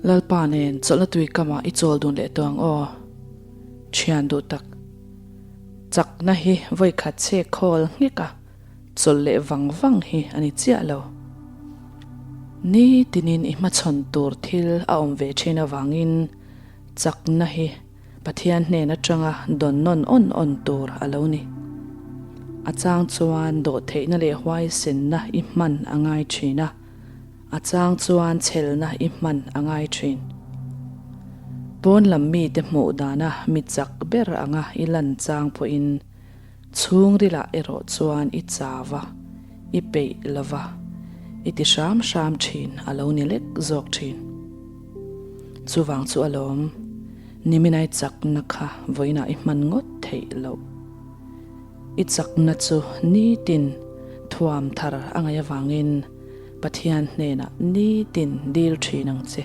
Lalpa nen chawlhna tui kamah i chawl dun leh tawh ang aw. Thian duh tak. Chakna hi vawikhat chhe khawl nghek a, chawlh leh vang vang hi a ni chiah lo. Ni tinin i hmachhawn tur thil a awm ve thin avangin chakna hi Pathian hnen atanga dawn nawn awn awn tur a lo ni. A chang chuan dawhtheihna leh huaisenna i hman a ngai thin a. A chang chuan chhelna i hman a ngai thin. Pawn lam mite hmuh dana mi chak ber anga i lan chang pawhin chhungrilah erawh chuan i chau a, i peih lo va, i ti hram hram thin a lo ni lek zawk thin. Chuvang chu alawm, niminai chakna kha vawiinah i hman ngawt theih loh. I chakna chu nitin thuam thar a ngaih avangin Pathian hnenah nitin dil thin ang che.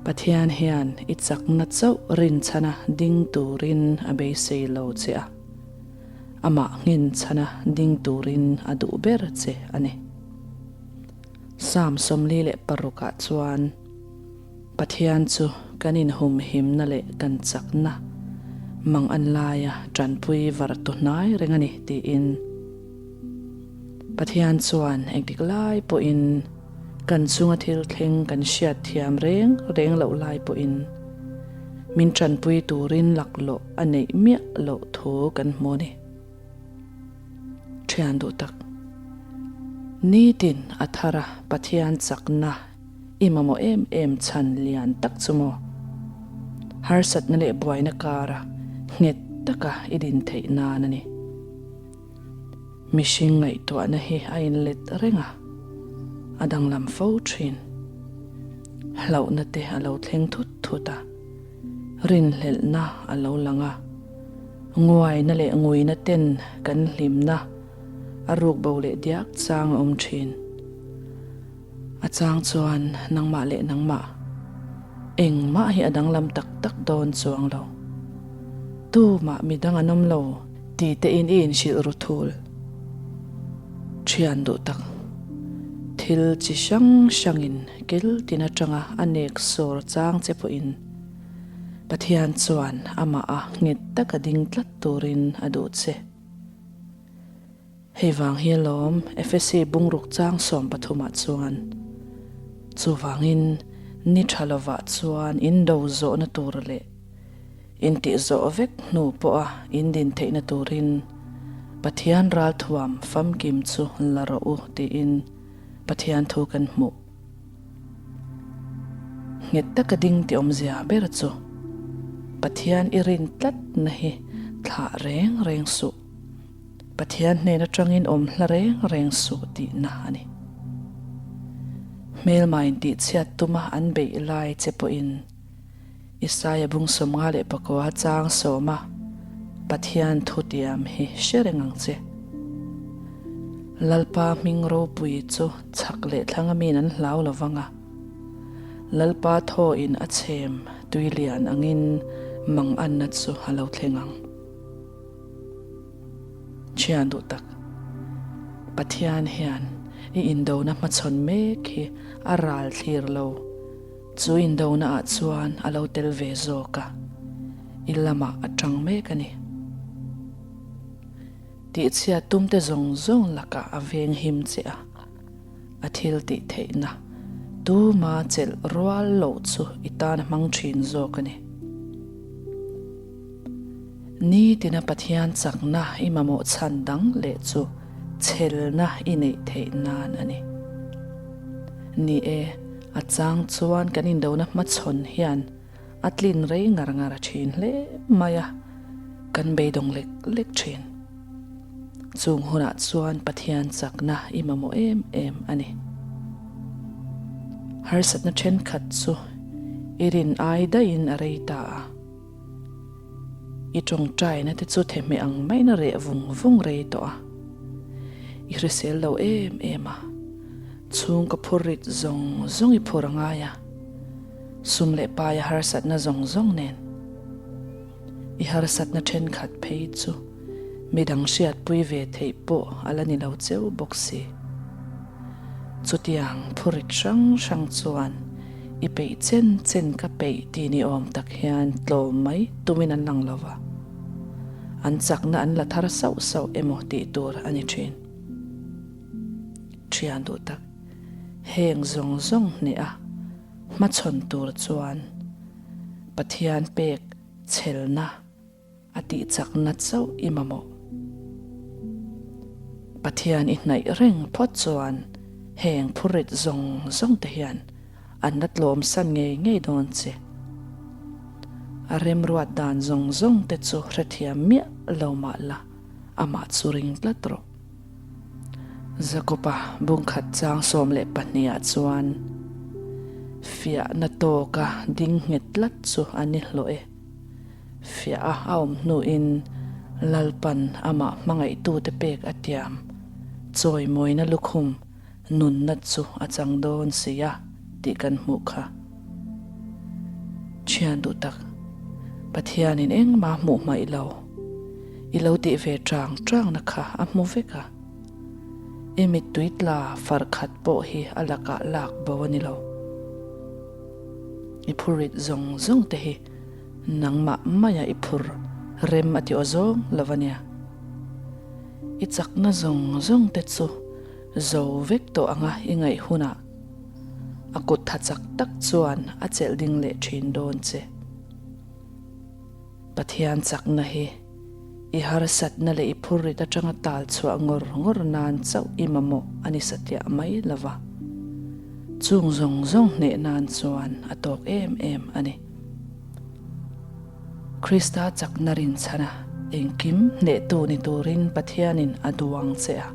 Pathian hian i chakna chauh rinchhana ding turin a beisei lo che a, amah nghinchhana ding turin a duh ber che a ni. Psalm 46 ah chuan. Pathian chu kan inhumhimna leh kan chakna mang an laia tanpui var tu hnai reng a ni tiin Pathian chuan engtik lai pawhin kan chunga thil thleng kan hriat thiam reng reng loh lai pawhin min tanpui turin laklawh a neih miah loh thu kan hmu a ni. Thian duh tak. Nitin a thar a Pathian chakna i mamawh em em chhan lian tak chu maw? Harsatna leh buaina kara nghet taka i din theih nan a ni. Mihring ngaihtuahna hi a inlet reng a, a danglam fo thin. Hlauhna te a lo thleng thut thut a. Rinhlelhna a lo lang a, nguaina leh nguina ten kan hlimna a ruk bo leh diak chang a awm thin. A chang chuan nangmah leh nangmah engmah hi a danglam tak tak dawn chuang lo. Tumah midang an awm lo ti tein i inhrilh ru thul. Thian duh tak, thil chi hrang hrangin Kil tin atanga a nek sawr chang che pawhin Pathian chuan amah a nghet taka ding tlat turin a duh che. Hei vang hi alawm Efesi bungruk chang 13 ah chuan, Chuvangin ni tha lovah chuan in do zawhna tur leh in tih zawh vek hnu pawha in din theihna turin Pathian ralthuam famkim chu la rawh u tiin Pathian thu kan hmuh. Nghet taka ding ti awmzia ber chu Pathian i rin tlat na hi thlah reng reng suh. Pathian hnen atangin awm hla reng reng suh tihna a ni. Hmelma intihchhiat tuma an beih lai che pawhin Isaia bung 59 chang sawma Pathian thutiam hi hre reng ang che. Lalpa hming ropui chu chhak leh thlang a min an hlau lo vang a. Lalpa thawin a chhem tui lian angin mang anna chu a lo thleng ang. Thian duh tak, Pathian hian i indona hmachhawn mek hi a ral thlir lo. Chu indona ah chuan a lo tel ve zawk a, i lamah a tang mek a ni. Tihchhiat tumte zawng zawng lakah a veng him che a, a thil tih theihna tuma chelh rual loh chu i tan a hmang thin zawk a ni. Nitina Pathian chakna i mamawh chhan dang leh chu chhelna i neih theih nan a ni. Ni e, a chang chuan kan indona hmachhawn hian a tlin rei ngar ngar a thin hle mai a, kan beidawng lek lek thin. Chung hunah chuan Pathian chakna i mamawh em em a ni. Harsatna thenkhat chu i rin ai daihin a rei ta a. I tawngtaina te chu thehmeh ang maiin a reh vung vung rei tawh a. I hrisel lo em em a, chhungkaw phur rit zawng zawng i phur a ngai a, sum leh paia harsatna zawng zawng nen. I harsatna thenkhat phei chu midang hriatpui ve theih pawh a la ni lo cheu bawk si. Chutiang phur rit hrang hrang chuan. I peih chen chen ka peih ti ni awm tak hian tlawm mai tumin an lang lo va, an chakna an la thar sauh sauh emaw tih tur a ni thin. Thian duh tak, heng zawng zawng hneha hmachhawn tur chuan Pathian pek chhelna A tihchakna chauh i mamawh. Pathian i hnaih reng phawt chuan heng phurrit zawng zawng te hian an la tlawm san ngei ngei dawn che. A remruat dan zawng zawng te chu hrethiam miah lo mah la, amah chu ring tlat rawh. Jakoba bungkhat chang 12 ah chuan fiahna tawka ding nghet tlat chu a ni hlawh e. Fiah a a awm hnuin Lalpan amah hmangaihtute pek a tiam. Chawimawina lukhum nunna chu a chang dawn si a tih kan hmuh kha. Thian duh tak, Pathianin engmah hmuh hmaih lo, i lo tih ve chang changna kha a hmu vek a. I mittui tla far khat pawh hi a lakah lak bo a ni lo. I phurit zawng zawng te hi nangmah maia i phur rem a ti aw zawng lo a nia. I chakna zawng zawng te chu zo vek tawh anga i ngaih hunah a kut tha chak tak chuan a chelh ding leh thin dawn che. Pathian chakna hi i harsatna leh i phurrit atanga tal chhuah ngawr ngawr nan chauh i mamawh a ni satliah mai lo va, chung zawng zawng hneh nan chuan a tawk em em a ni. Krista chakna rinchhana engkim hnehtu ni turin Pathianin a duang che a,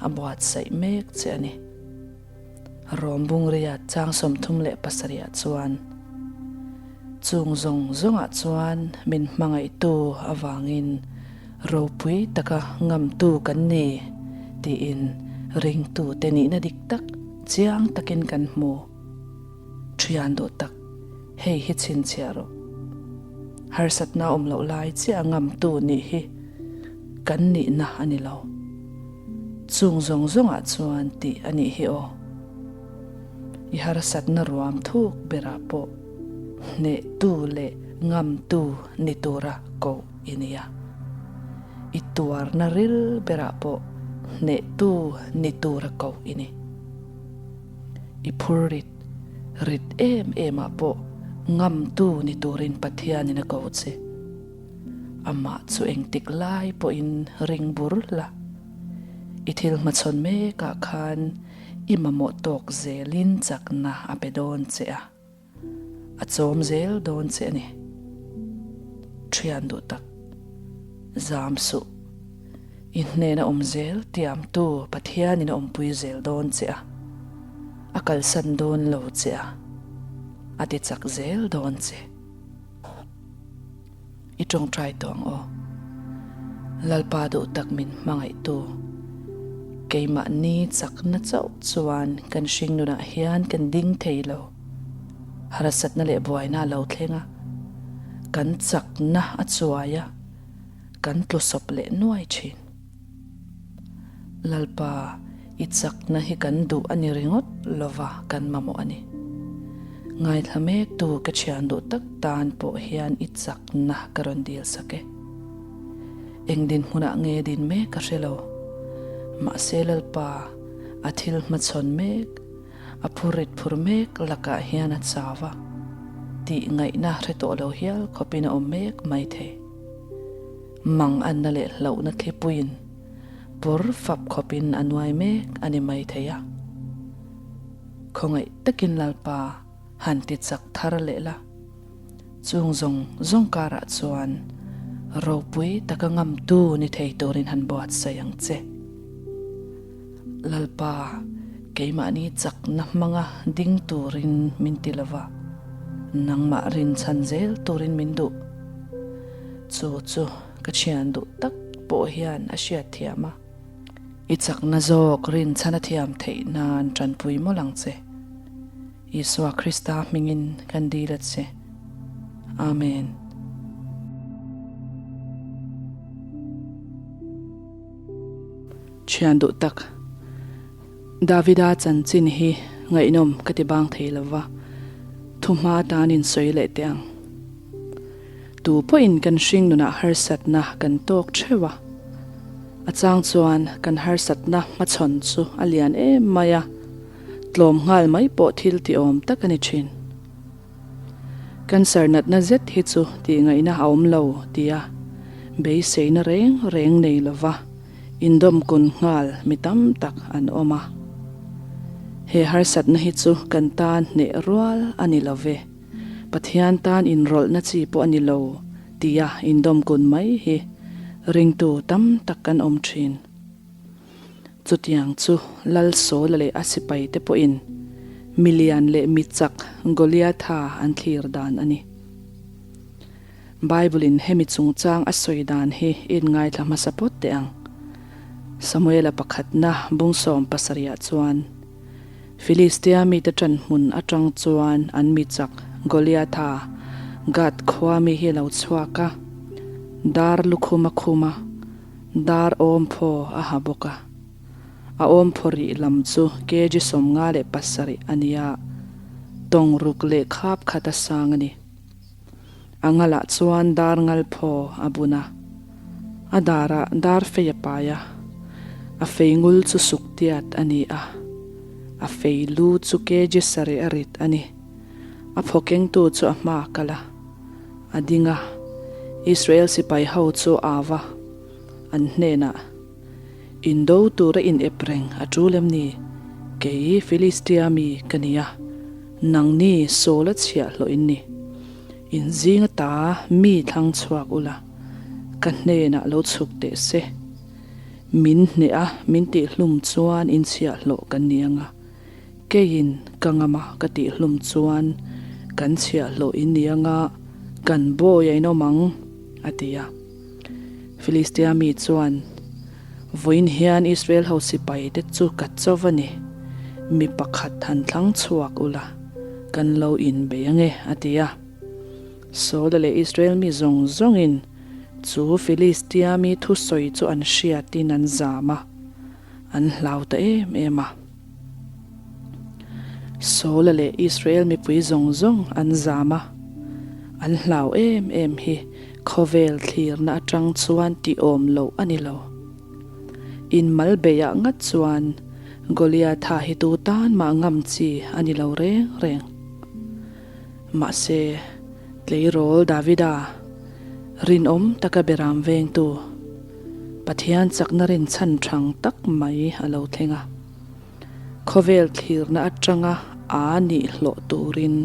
a buatsaih mek che a ni. Rom Bungria chang 37 ah chuan, Chung zawng zawngah chuan min hmangaihtu avangin ropui taka ngamtu kan ni, tiin ringtute nihna dik tak chiang takin kan hmu. Thian duh tak, hei hi chhinchhiah rawh. Harsatna awm loh lai chiah ngamtu nih hi kan nihna a ni lo. Chung zawng zawngah chuan tih a nih hi aw. I harsatna ruam thuk berah pawh hnehtu leh ngamtu ni tura koh i ni a. I tuarna ril berah pawh hnehtu ni tura koh i ni. I phur rit rit em emah pawh ngamtu ni turin Pathianin a ko che. Amah chu engtik lai pawhin ring bur la, i thil hmachhawn mekah khan i mamawh tawk zelin chakna a pe dawn che a, a chawm zel dawn che a ni. Thian duh tak, zam suh. I hnena awm zel tiamtu Pathianin a awmpui zel dawn che a, a kalsan dawn lo che a, a ti chak zel dawn che. I tawngtai tawh ang aw. Lalpa duh tak min hmangaihtu. Keimahni chakna chauh chuan kan hringnunah hian kan ding thei lo. Harsatna leh buaina a lo thleng a, kan chakna a chuai a, kan tlusawp leh nuai thin. Lalpa, i chakna hi kan duh a ni ringawt lova kan mamawh a ni. Ngaithla mektu ka thian duh tak tan pawh hian i chakna ka rawn dil sak e. Eng dinhmunah nge din mek ka hre lo. Mahse Lalpa, a thil hmachhawn mek, a phurrit phur mek lakah hian a chau a, tih ngaihna hre tawh lo hial khawpin a awm mek maithei. Mang anna leh hlauhna thlipuiin pawr fap khawpin a nuai mek a ni mai thei a. Khawngaih takin Lalpa han ti chak thar leh la, chung zawng zawng karah chuan ropui taka ngamtu ni thei turin han buatsaih ang che. Lalpa, keimahni chakna hmanga ding turin min ti lova, nangmah rinchhan zel turin min duh. Chu chu ka thian duh tak pawh hian a hriat thiam a. I chakna zawk rinchhan a thiam theih nan tanpui mawlh ang che. Isua Krista hmingin kan dil a che. Amen. Thian duh tak, Davida chanchin hi ngaihnawm ka ti bang thei lo va. Thuhma atan in sawi leh teh ang. Tu pawhin kan hringnunah harsatna kan tawk theuh a. A chang chuan kan harsatna hmachhawn chu a lian em mai a, tlawm nghal mai pawh thil ti awm tak a ni thin. Cancer natna zet hi chu tihngaihna a awm lo tia beiseina reng reng nei lova indawmkun nghal mi tam tak an awm a. He harsatna hi chu kan tan hneh rual a ni lo ve, Pathian tan inrawlhna chi pawh a ni lo tia indawmkun mai hi ringtu tam tak kan awm thin. Chutiang chu Lal Sawla leh a sipaite pawhin milian leh mi chak Goliatha an thlir dan a ni. Bible-in hemi chungchang a sawi dan hi i inngaithla hmasa phawt teh ang. Samuela pakhatna bungsawm pasarihah chuan, Filistia mite ṭan hmun aṭang chuan an mi chak Goliatha, Gath khua mi hi a lo chhuak a, dar lukhum a khum a, Dar awmphaw a ha bawk a, a awmphaw rih lam chu kg 57 a ni a, tawng ruk leh khap khat a sang a ni. A ngalah chuan dar ngal phaw a bun a, a darah dar fei a pai a, a fei ngul chu suk tiat a ni a, a fei lu chu kg sarih a rit a ni. A phaw kengtu chu a hma a kal a. A ding a, Israel sipai ho chu a va, an hnenah, Indo tura in ep reng a tul em ni? Kei Filistia mi ka ni a, nangni Saula chhiahhlawh in ni. In zinga ta mi thlang chhuak ula, ka hnenah lo chhuk teh se. Min hneh a, min tihhlum chuan in chhiahhlawh kan ni ang a. Keiin ka ngam a ka tih hlum chuan kan chhiahhlawh in ni anga kan bawi a inawm ang, a ti a. Filistia mi chuan, Vawiin hian Israel ho sipai te chu ka cho va ni, mi pakhat han thlang chhuak ula, kan lo inbei ange, a ti a. Saula leh Israel mi zawng zawngin chu Filistia mi thusawi chu an hriatin an zam a, an hlau ta em em a. Saula leh Israel mipui zawng zawng an zam a, an hlau em em hi khawvel thlirna atang chuan tih awm loh a ni lo. Inmal beiah ngat chuan Goliatha hi tu tan mah ngam chi a ni lo reng reng. Mahse, tleirawl Davida, rinawm taka beram vengtu, Pathian chakna rinchhan thang tak mai a lo thleng a. Khawvel thlirna atanga aa nih hlawh turin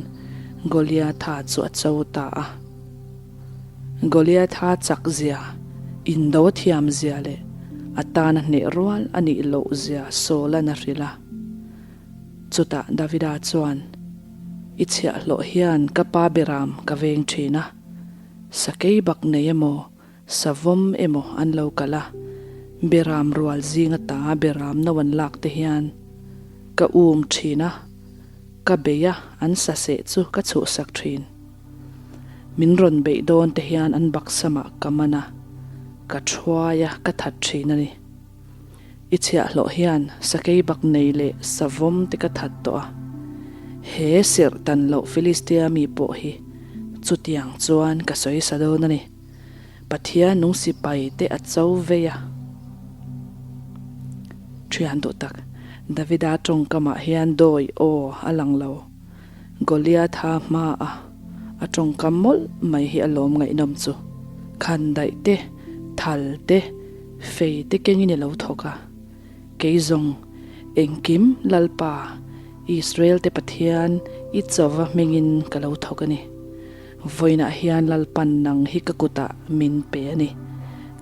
Goliatha chu a cho ta a. Goliatha chak zia, indo a thiam zia leh a tana hneh rual a nih loh zia Saul-a'n a hrilh a. Chutah Davida chuan, I chhiahhlawh hian ka pa beram ka veng thin a, sakei bak nei emaw Savawm emaw an lo kal a, beram rual zing ata beram no an lak te hian ka um thin a, ka bei a an sa seh chu ka chhuhsak thin. Min rawn beih dawn te hian an baksamah ka man a, ka thuai a ka that thin a ni. I chhiahhlawh hian sakei bak nei leh savawm te ka that tawh a, he serh tan loh Filistia mi pawh hi chutiang chuan ka sawi sa dawn a ni. Pathian nung sipai te a cho vei a. Thian duh tak, Davida tawngkamah hian dawi aw a lang lo. Goliatha hma a a tawngkam mawlh mai hi a lawm ngaihnawm chu. Khandaih te, thal te, fei te kengin i lo thawk a. Kei zawng, engkim Lalpa, Israel te Pathian i chauva hmingin ka lo thawk a ni. Vawiinah hian Lalpan nang hi ka kutah min pe a ni.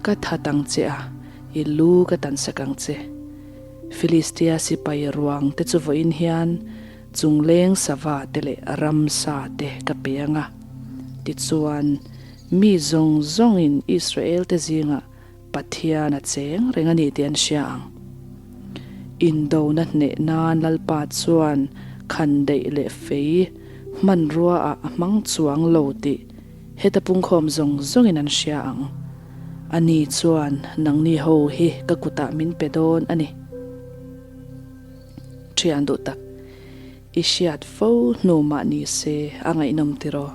Ka that ang che a, i lu ka tansak ang che. Filistia sipai ruang te chu vawiin hian chungleng sava te leh ramsa te ka pe ang a. Tichuan, mi zawng zawngin Israel te zingah Pathian a cheng reng a ni tih an hria ang. Indona hneh nan Lalpa chuan khandaih leh fei hmanrua ah a hmang chuang lo tih heta pungkhawm zawng zawngin an hria ang. Ani chuan nangni ho hi ka kutah min pe dawn a ni. Thian duh tak. I hriat fo hnu mah ni se a ngaihnawm tiraw?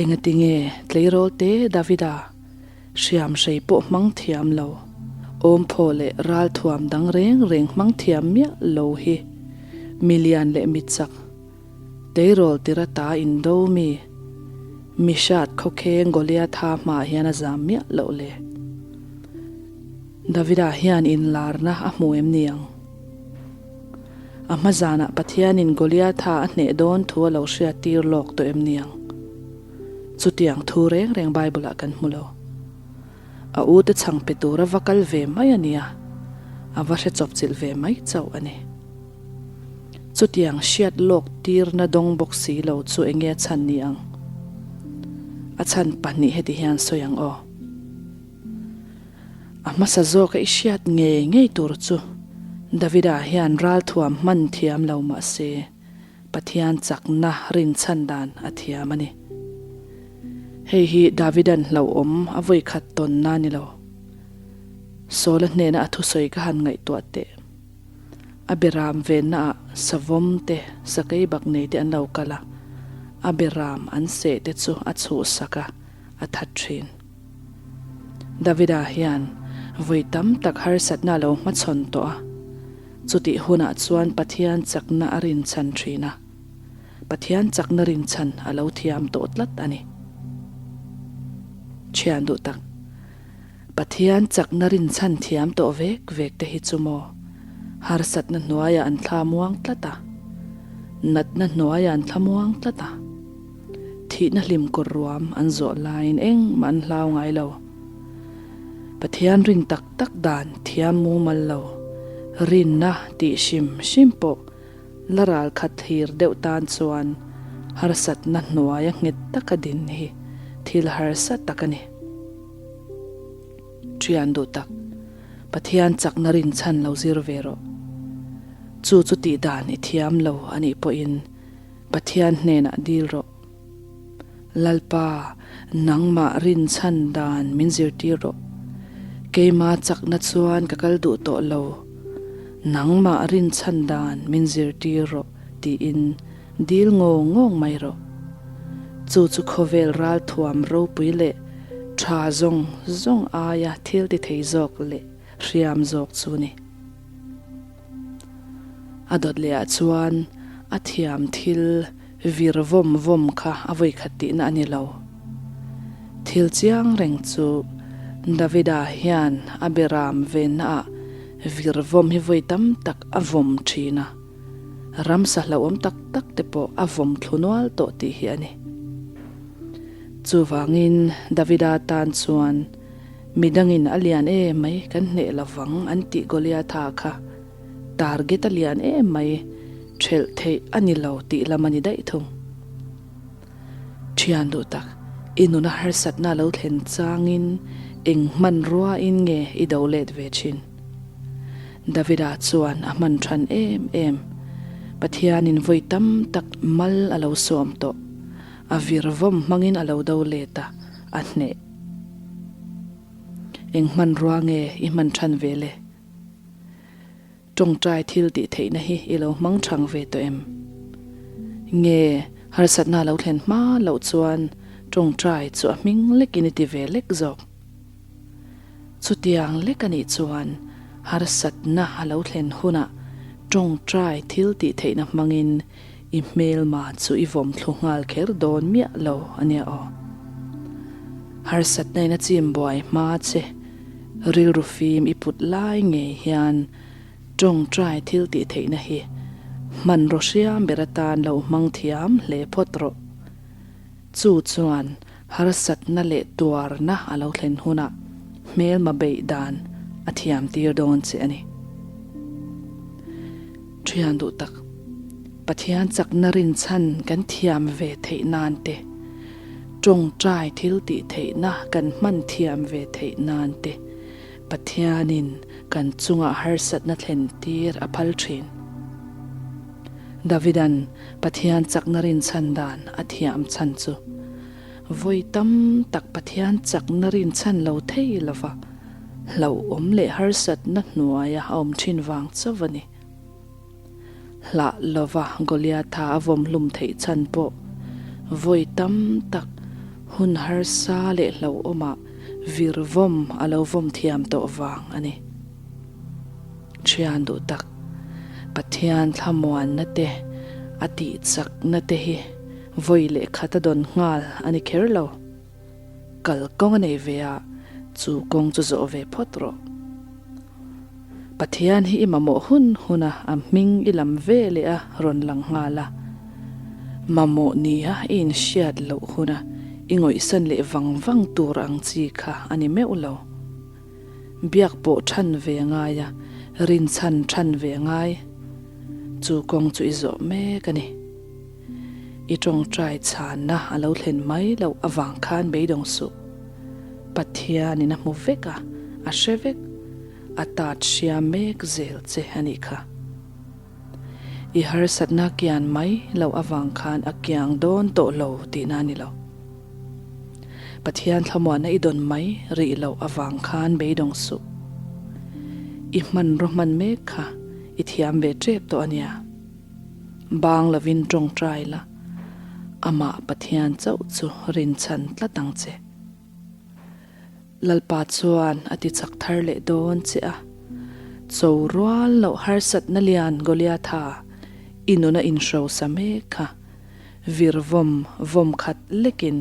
Engatinge tleirawl te Davida hriam hrei pawh hmang thiam lo, awmphaw leh ralthuam dang reng reng hmang thiam miah lo hi milian leh michak Tleirawl tira ta indo mi, mi hrat khawkheng Goliatha hmaah hian a zam miah loh le. Davida hian inlarna a hmu em ni ang? A hma zanah Pathianin Goliatha a hneh dawn thu a lo hriat tir lawk tawh em ni ang? Chutiang thu reng reng Bible-ah kan hmu lo. A u te chhang pe tura va kal ve mai a nia, a va hre chawpchilh ve mai chauh a ni. Chutiang hriat lawk tirna dawng bawk si lo chu enge a chhan ni ang? A chhan pahnih heti hian sawi ang aw. A hmasa zawka i hriat ngei ngei tur chu Davida hian ralthuam hman thiam lo mah se Pathian chakna rinchhan dan a thiam a ni. Hei hi Davida'n hlauhawm a vawikhat tawnna a ni lo. Saula hnena a thusawi ka han ngaihtuah teh. A beram vennaah savawm te, sakei bak nei te an lo kal a, a beram an seh te chu a chhuhsak a, a that thin. Davida hian vawi tam tak harsatna a lo hmachhawn tawh a, chutih hunah chuan Pathian chakna a rinchhan thin a, Pathian chakna rinchhan a lo thiam tawh tlat a ni. Thian duh tak. Pathian chakna rinchhan thiam tawh vek vek te hi chu maw? Harsatna hnuaiah an thla muang tlat a, natna hnuaiah an thla muang tlat a, thihna hlim kawr ruam an zawh laiin engmah an hlau ngai lo. Pathian rin tak tak dan thiam mumal lo, rinna tih hrim hrim pawh la ral khat thlir deuh tan chuan harsatna hnuaia nghet taka din hi thil harsa tak a ni. Thian duh tak, Pathian chakna rinchhan lo zir ve rawh. Chu chu tih dan i thiam lo a nih pawhin Pathian hnenah dil rawh. Lalpa, nangmah rinchhan dan min zirtir rawh. Keima chakna chuan ka kal duh tawh lo. Nangmah rinchhan dan min zirtir rawh tiin Dil ngawng ngawng mai rawh. Chu chu khawvel ralthuam ropui leh tha zawng zawng aia thil ti thei zawk leh hriam zawk chu ni. A dawt leh ah chuan a thiam thil vir vawm vawm kha a vawikhat tihna a ni lo. Thil chiang reng chu Davida hian a beram venna ah vir vawm hi vawi tam tak a vawm thin a. Ramsa hlauhawm tak tak te pawh a vawm thlu nual tawh tih hi a ni. Chuvangin Davida tan chuan midangin a lian em mai kan hneh lovang an tih Goliatha kha target a lian em mai thelh theih a ni lo tih lam a ni daih thung. Thian duh tak, i nuna harsatna lo thlen changin eng hmanruain nge i do let ve thin? Davida chuan a hman than em em. Pathianin vawi tam tak mal a lo sawm tawh. A vir vawm hmangin a lo do let a, a hneh. Eng hmanrua nge i hman than ve le? Tawngtai thil tih theihna hi i lo hmang thang ve tawh em? Nge harsatna lo thlen hma loh chuan tawngtai chu a hming lekin i ti ve lek zawk? Chutiang lek a nih chuan harsatna a lo thlen hunah tawngtai thil tih theihna hmangin i hmelma chu i vawm thlu nghal kher dawn miah lo a nia aw. Harsatna in a chim buai hma che rilru fim i put lai ngei hian tawngtai thil tih theihna hi hmanraw hriam ber atan lo hmang thiam hle phawt rawh. Chu chuan harsatna leh tuarna a lo thlen hunah hmelma beih dan a thiam tir dawn che a ni. Thian duh tak, Pathian chakna rinchhan kan thiam ve theih nan te, tawngtai thil tih theihna kan hman thiam ve theih nan te Pathianin kan chungah harsatna thlen tir a phal thin. Davida'n Pathian chakna rinchhan dan a thiam chhan chu vawi tam tak Pathian chakna rinchhan lo thei lova hlauhawm leh harsatna hnuaia a awm thin vang chauh a ni. Hlah lova Goliatha a vawm hlum theih chhan pawh vawi tam tak hun harsa leh hlauhawmah vir vawm a lo vawm thiam tawh vang a ni. Thian duh tak, Pathian thlamuanna te, a tihchakna te hi vawi leh khat a dawn nghal a ni kher lo. Kal kawng a nei ve a, chu kawng chu zawh ve phawt rawh. Pathian hi i mamawh hun hun a, a hming i lam ve leh a rawn lang nghal a. Mamawh nia i inhriat loh huna i ngawihsan leh vang vang tur ang chi kha a ni meuh lo. Biak pawh than ve a ngai a, rinchhan than ve a ngai. Chu kawng chu i zawh mek a ni. I tawngtai chhanna a lo thlen mai loh avang khan beidawng suh. Pathianin a hmu vek a, a hre vek, a tat hria mek zel che a nih kha. I harsatna kian mai loh avang khan a kiang dawn tawh lo tihna a ni lo. Pathian thlamuanna i dawn mai rih loh avang khan beidawng suh. I hmanraw hman mek kha i thiam ve tep tawh a nia. Bang lovin tawngtai la, amah Pathian chauh chu rinchhan tlat ang che. Lalpa chuan a ti chak thar leh dawn che a, cho rual loh harsatna lian Goliatha i nuna inhrosa mek kha vir vawm vawm khat lekin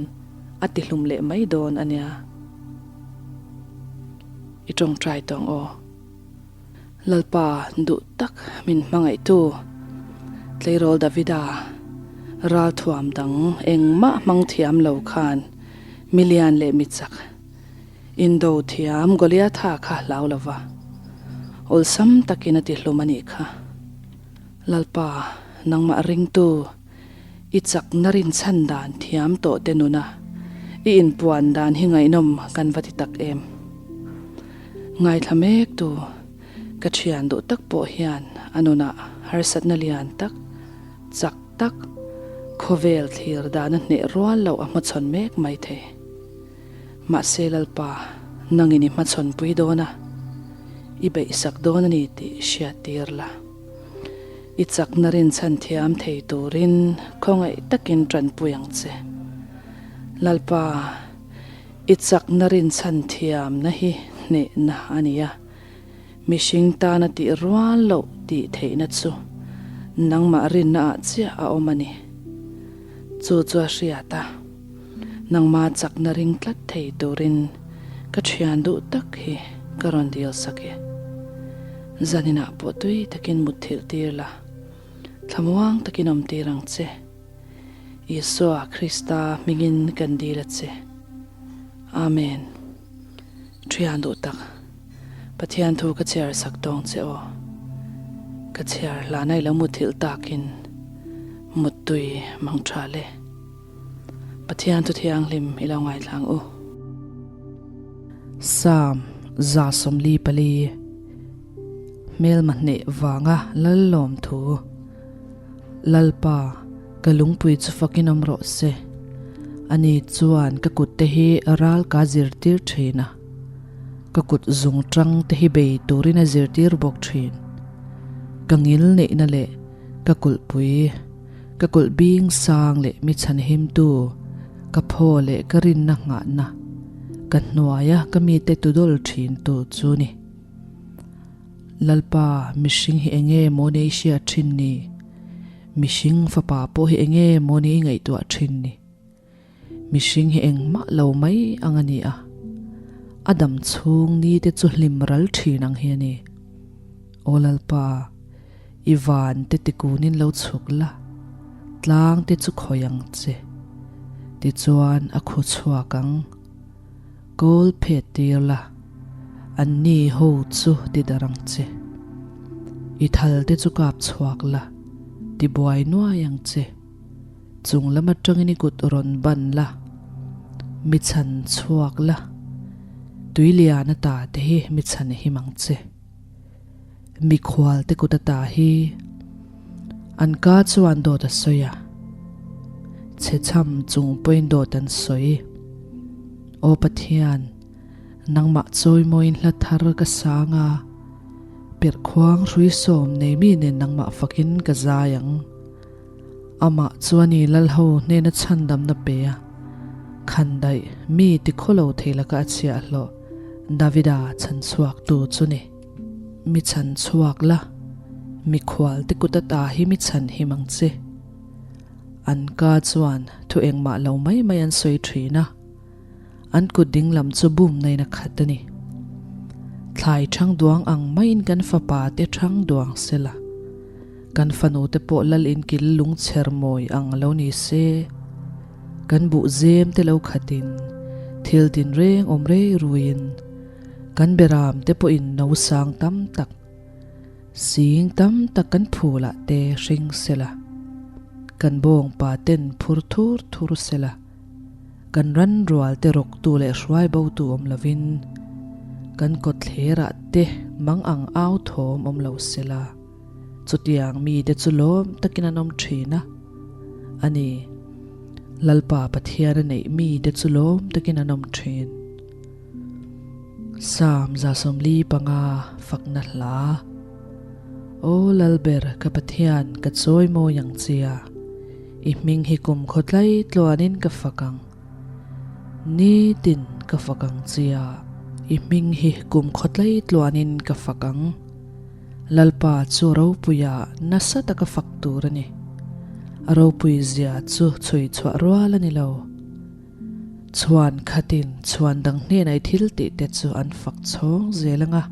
a ti hlum leh mai dawn a nia. I tawngtai tawng aw. Lalpa duh tak min hmangaihtu tleirawl Davida ralthuam dang engmah hmang thiam lo khan milian leh michak indo thiam Goliatha kha hlau lova awlsam takin a ti hlum a nih kha. Lalpa nangmah ringtu I chakna rinchhan dan thiam tawh te nuna i inpuan dan hi ngaihnawm kan va ti tak em. Ngaithla mek tu ka thian duh tak pawh hian a nunah harsatna lian tak, chak tak, khawvel thlir dana hneh rual loh a hmachhawn mek mai thei. Mahse Lalpa, nangin i hmachhawn pui dawn a, i beihsak dawn a ni tih hriattir la. I chakna rinchhan thiam thei turin khawngaih takin tanpui ang che. Lalpa, i chakna rinchhan thiamna hi hnehna a ni a, mihring tana tih rual loh tih theihna chu nangmah rinna ah chiah a awm a ni. Chu chu a hriat a, nangma chakna ring tlat thei turin ka thian duh tak hi ka rawn dil sak e. Zaninah pawh tui takin mutthilh tir la, thlamuang takin awm tir ang che. Isua Krista hmingin kan dil a che. Amen. Thian duh tak, Pathian thu ka chhiar sak tawng che aw. Ka chhiar hlana i lo mutthilh takin muttui mang tha le. Pathian thu thianghlim i lo ngaithlang u. Psalm 144 Hmelma hneh vanga Lallawm thu Lalpa, ka lungpui chu fakin awm rawh se. Ani chuan ka kut te hi ral ka zirtir thin a, ka kut zung tang te hi bei turin a zirtir bawk thin. Ka ngil neihna leh ka kulhpui, ka kulh bing sang leh mi chhanhimtu, ka phaw leh ka rinna nghahna, ka hnuaia ka mite tudawl thintu chu ni. Lalpa, mihring hi enge maw ni i hriat thin ni? Mihring fapa pawh hi enge maw ni i ngaihtuah thin ni? Mihring hi engmah lo mai ang a ni a, a dam chhung ni te chu hlim ral thin ang hi a ni. Aw Lalpa, i van te tikunin lo chhuk la, tlang te chu khawi ang che. Tichuan a khu chhuak ang. Kawl phet tir la, anni ho chu ti darh ang che. I thal te chu kap chhuak la, ti buai nuai ang che. Chung lam atangin i kut rawn ban la, mi chhan chhuak la, tui lian ata te hi mi chhan him ang che. Mikhual te kut ata hi an ka chuan dawt a sawi a, chhe chham chung pawhin dawt an sawi. Aw Pathian, nangmah chawimawiin hla thar ka sang a. Perhkhuang hruisawm nei mi nen nangmah fakin ka zai ang. Amah chu a ni Lalho hnena chhandamna pe a, khandaih mi tikhawlo thei laka a chhiahhlawh Davida chhanchhuaktu chu ni. Mi chhanchhuak la, mikhual te kut ata hi mi chhanhim ang che. An ka chuan thu engmah lo mai mai an sawi thin a. An kut ding lam chu bum nain a khat a ni. Thlai ṭhang duang ang maiin kan fapa te ṭhang duang se la, kan fanu te pawh lal inkil lungchher mawi ang lo ni se, kan buh zem te lo khatin thil tinreng awm rei ruiin kan beram te pawhin no sang tam tak, Sing tam tak kan phulah te hring sela, kan bawngpa ten phur thur thur sela, kan ran rual te rawktu leh hruai botu awm lovin, kan kawtthlerah te mang ang au thawm awm lo sela, chutiang mite chu lawm takin an awm thin a, a ni, Lalpa Pathian a neih mite chu lawm takin an awm thin. Psalm 145 Fakna Hla Aw Lalber ka Pathian ka chawi mawi ang chia, I hming hi kum khawtlai tluanin ka fak ang. Nitin ka fak ang chia, I hming hi kum khawtlai tluanin ka fak ang. Lalpa chu ropuia nasa taka fak tur a ni. A ropui zia chu chhui chhuah rual a ni lo. Chhuan khatin chhuan dang hnenah i thil tih te chu an fak chhawng zel ang a,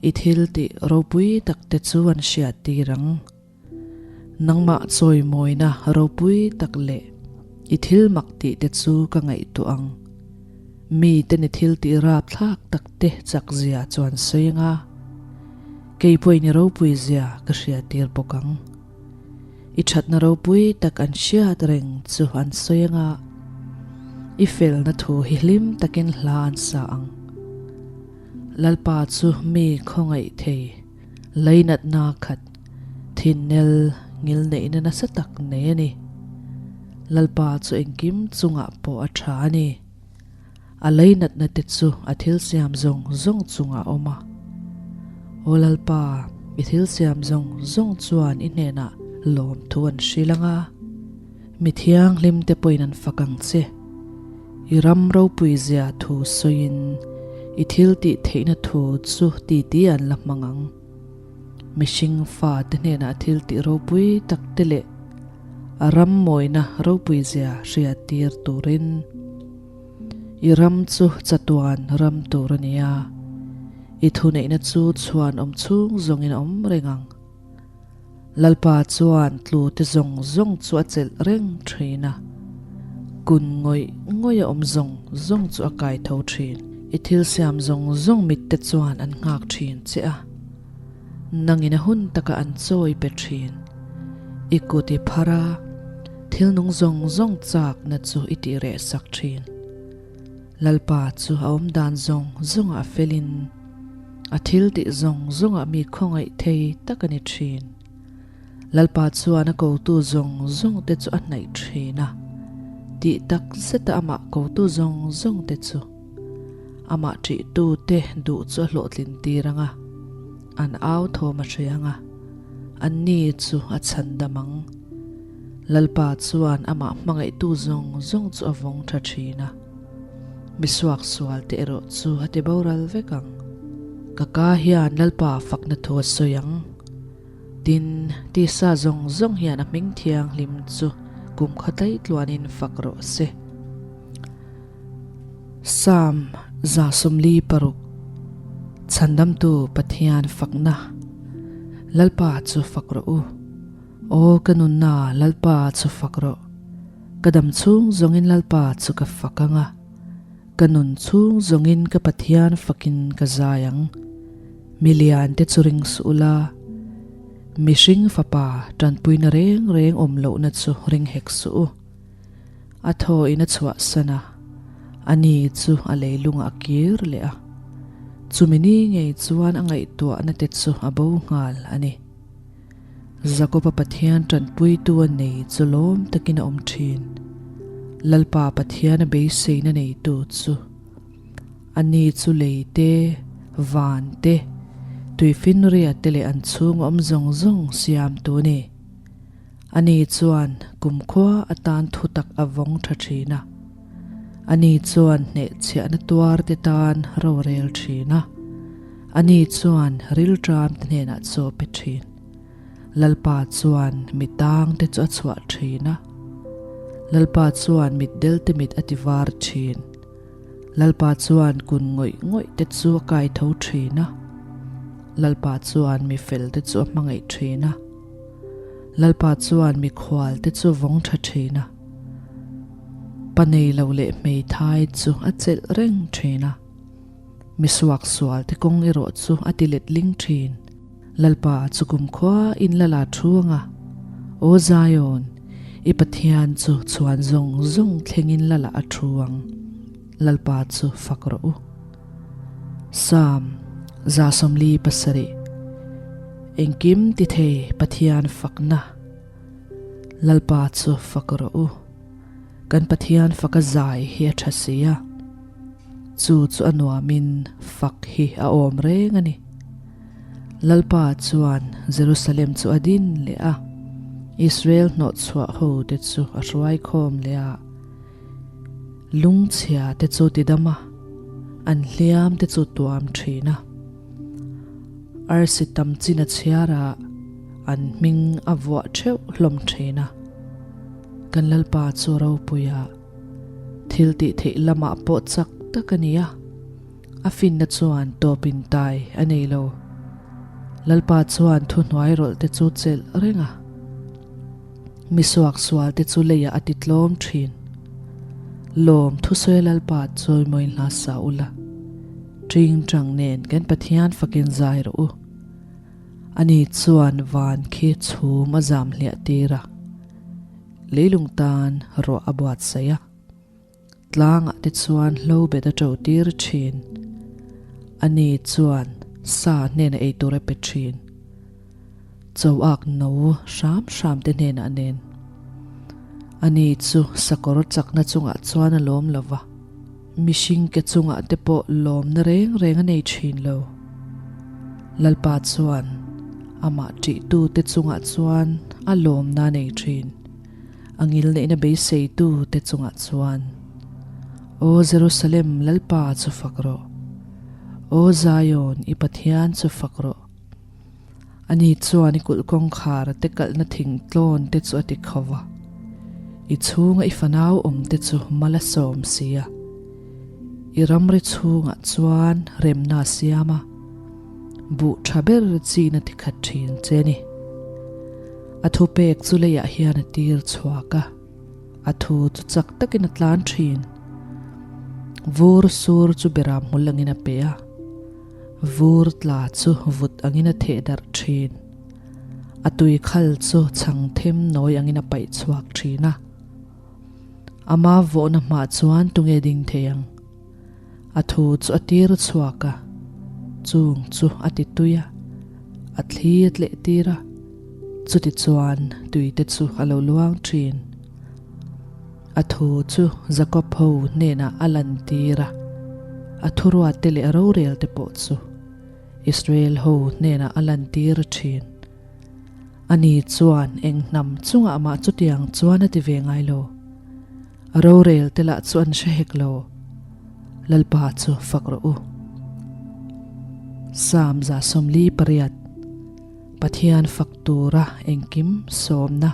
i thil tih ropui tak te chu an hriat tir ang. Nangmah chawimawina ropui tak leh i thil mak tih te chu ka ngaihtuah ang. Miten i thil tih rapthlak tak te chak zia chu an sawi ang a, kei pawhin i ropui zia ka hriat tir bawk ang. I thatna ropui tak an hriat reng chu an sawi ang a, i felna thu hi hlim takin hla an sa ang. Lalpa chu mi khawngaih thei, leinatna khat, thinnel ngilneihna nasa tak nei a ni. Lalpa chu engkim chungah pawh a tha a ni. A leinatna te chu a thil siam zawng zawng chungah a awm a. Aw Lalpa, i thil siam zawng zawng chuan i hnenah lawmthu an hrilh ang a, mi thianghlim te pawhin an fak ang che. I ram ropui zia thu sawiin i thil tih theihna thu chu titi an la hmang ang. Mihring fate hnenah thil tih ropui tak te leh a ram mawina ropui zia hriat tir turin. I ram chu chatuan ram tur a ni a, i thuneihna chu chhuan awm chhung zawngin a awm reng ang. Lalpa chuan tlute zawng zawng chu a chelh reng thin a, kun ngawih ngawih a awm zawng zawng chu a kai tho thin. I thil siam zawng zawng mitte chuan an nghak thin che a, nangin a hun taka an chawi pe thin. I kut i phar a, thil nung zawng zawng chakna chu i tih reh sak thin. Lalpa chu a awm dan zawng zawngah a felin, a thil tih zawng zawngah mi khawngaih thei tak a ni thin. Lalpa chuan a kotu zawng zawng te chu a hnaih thin a, tih tak zeta amah kotu zawng zawng te chu amah ṭihtu te duh chu a hlawhtlin tir ang a, an au thawm a hre ang a, anni chu a chhandam ang. Lalpa chuan amah hmangaihtu zawng zawng chu a vawng ṭha ṭhin a, mi suaksual te erawh chu a ti boral vek ang. Ka ka hian Lalpa fakna thu a sawi ang. Tin, tisa zawng zawng hian a hming thianghlim chu kum kha tlaih tluanin fak rawh se. Psalm 146, Chhandamtu Pathian fakna, Lalpa chu fak rawh u. Aw ka nunna Lalpa chu fak rawh. Ka dam chhung zawngin Lalpa chu ka fak ang a, ka nun chhung zawngin ka Pathian fakin ka zai ang. Mi lian te chu ring suh ula, mihring fapa tanpuina reng reng awm lohna chu ring hek suh u. A thaw in a chhuahsan a, a ni chu a leilungah a kir leh a. Chumi ni ngei chuan a ngaihtuahna te chu a bo nghal a ni. Jakoba Pathian tanpuitu a nei chu lawm takin a awm thin. Lalpa Pathian a beiseina neitu chu. A ni chu lei te, van te, Tuifinriat te leh an chhung awm zawng zawng siamtu a ni. Ani chuan kumkhua atan thutak a vawng tha thin a. Ani chuan hnehchhiahna tuar te tan rorel thin a. Ani chuan rilṭam te hnenah chaw pe thin. Lalpa chuan mi tang te chu a chhuah thin a. Lalpa chuan mitdel te mit a ti var thin. Lalpa chuan kun ngawih ngawih te chu a kai tho thin a. Lalpa chuan mi fel te chu a hmangaih thin a. Lalpa chuan mikhual te chu vawng tha thin a. Pa nei lo leh hmeithai chu a chelh reng thin a. Mi suaksual te kawng erawh chu a ti letling thin. Lalpa chu kumkhua in la la thu ang a, Aw Zion, i Pathian chu chhuan zawng zawng thlengin la la a thu ang. Lalpa chu fak rawh u. Psalm 47 Engkim ti thei Pathian fakna Lalpa chu fak rawh u. Kan Pathian faka zai hi a tha si a, chu chu a nuamin fak hi a awm reng a ni. Lalpa chuan Jerusalem chu a din leh a, Israel hnawhchhuah ho te chu a hruai khawm leh a, lungchhia te chu tidam a, an hliam te chu tuam thin a. Arsi tam chin a chhiar a, an hming a vuah theuh hlawm thin a. Kan Lalpa chu ropui a, thil tih theih lamah pawh chak tak a ni a, a finna chuan tawp in tai a nei lo. Lalpa chuan thuhnuai rawlh te chu chelh reng a, mi suaksual te chu leiah a ti tlawm thin. Lawm thusawi Lalpa chawimawi hla sa ula, ṭingṭang nen kan Pathian fakin zai rawh u. Ani chuan van khi chhum a zam hliah tir a, leilung tan ruah a buatsaih a, tlangah te chuan hlo bet a ṭo tir ṭhin. Ani chuan sa hnenah ei tur a pe ṭhin. Choak no hram hram te hnenah nen. Ani chu sakawr chakna chungah chuan a lawm lo va. Mihring ke chungah te pawh lawmna reng reng a nei thin lo. Lalpa chuan amah ṭihtu te chungah chuan a lawmna a nei thin, a ngilneihna beiseitu te chungah chuan. Aw Jerusalem, Lalpa chu fak rawh. Aw Zion, i Pathian chu fak rawh. Ani chuan i kulh kawngkhar te kalhna thingtlawn te chu a ti kho va, i chhunga i fanau awm te chu mal a sawm si a. I ramri chhungah chuan remna a siam a, buh tha ber chin a ti khat thin che a ni. A thupek chu leiah hian a tir chhuak a, a thu chu chak takin a tlan thin. Vur sur chu beram hmul angin a pe a. Vur tla chu vut angin a theh darh thin. A tui khal chu chhang them nawi angin a paih chhuak thin a. Ama vawhna hmah chuan tunge ding thei ang? A thu chu a tir chhuak a, chung chu a ti tui a, a thli a tleh tir a, chuti chuan tui te chu a lo luang thin. A thu chu Jakob ho hnenah a lantir a, a thuruatte leh a rorelte pawh chu Israel ho hnenah a lantir thin. Ani chuan eng hnam chungah mah chutiang chuan a ti ve ngai lo. A rorelte lah chu an hre hek lo. Lalpa chu fak rawh u. Psalm 48 Pathian fak tura engkim sawmna.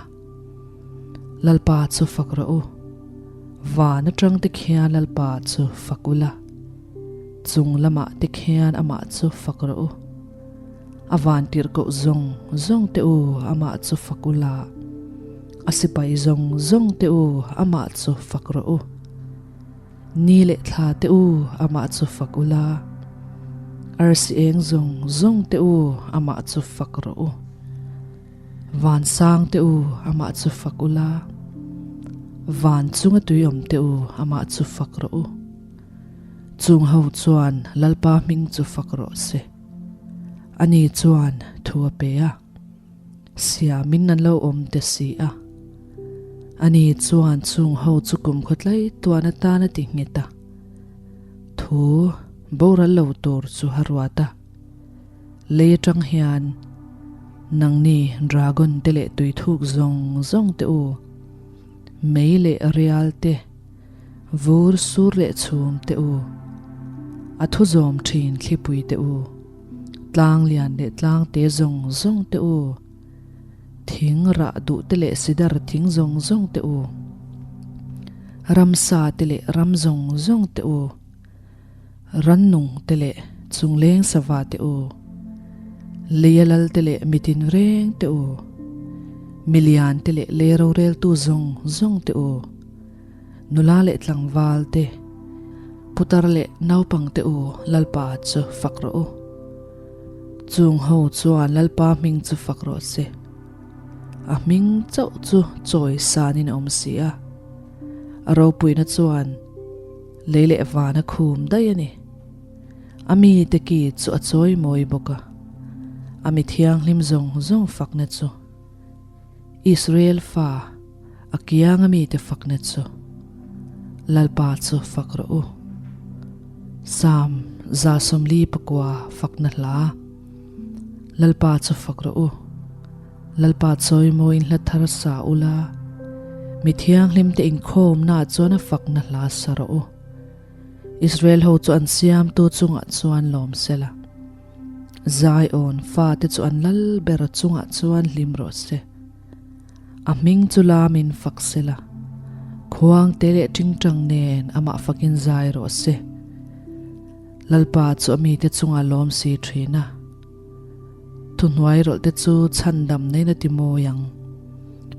Lalpa chu fak rawh u. Van atang te khian Lalpa chu fak ula. Chung lamah te khian amah chu fak rawh u. A van tirhkoh zawng zawng te u amah chu fak ula. A sipai zawng zawng te u amah chu fak rawh u. Ni leh thla te u amah chu fak ula. Arsi eng zawng zawng te u amah chu fak rawh u. Vansang te u, amah chu fak ula. Van chunga tui awm te u, amah chu fak rawh u. Chung ho chuan Lalpa hming chu fak rawh se. Ani chuan thu a pe a, siamin an lo awm te si a. Ani chuan chung ho chu kum khawtlai tuan atan a ti nghet a, thu boral lo tur chu a ruat a. Lei atang hian nangni dragon te leh tui thuk zawng zawng te u, mei leh rial te, vur sur leh chhum te u, a thu zawm thin thlipui te u, tlang lian leh tlang te zawng zawng te u, Thing rah duh te leh sidar thing zawng zawng te u, ramsa te leh ram zawng zawng te u, rannung te leh chungleng sava te u, leia lal te leh mitin reng te u, milian te leh lei roreltu zawng zawng te u, nula leh tlangval te, putar leh naupang te u Lalpa chu fak rawh u. Chung ho chuan Lalpa hming chu fak rawh se. A hming chauh chu chawi sanin a awm si a. A ropuina chuan lei leh van a khum daih a ni. A mite ki chu a chawi mawi bawk a. A mi thianghlim zawng zawng fakna chu. Israel fa a kiang a mite fakna chu Lalpa chu fak rawh u. Salm 149 fakna hla Lalpa chu fak rawh u. Lalpa chawimawiin hla thar sa ula, mi thianghlimte inkhawmnaah chuan a fakna hla sa rawh u. Israel ho chu an siamtu chungah chuan lawm sela. Zion fate chu an lal ber chungah chuan hlim rawh se. A hming chu lamin fak se la, khuangte leh tingtang nen amah fakin zai rawh se. Lalpa chu a mite chungah lawm si thin a, thuhnuai rawlhte chu chhandam neiin a ti mawi ang.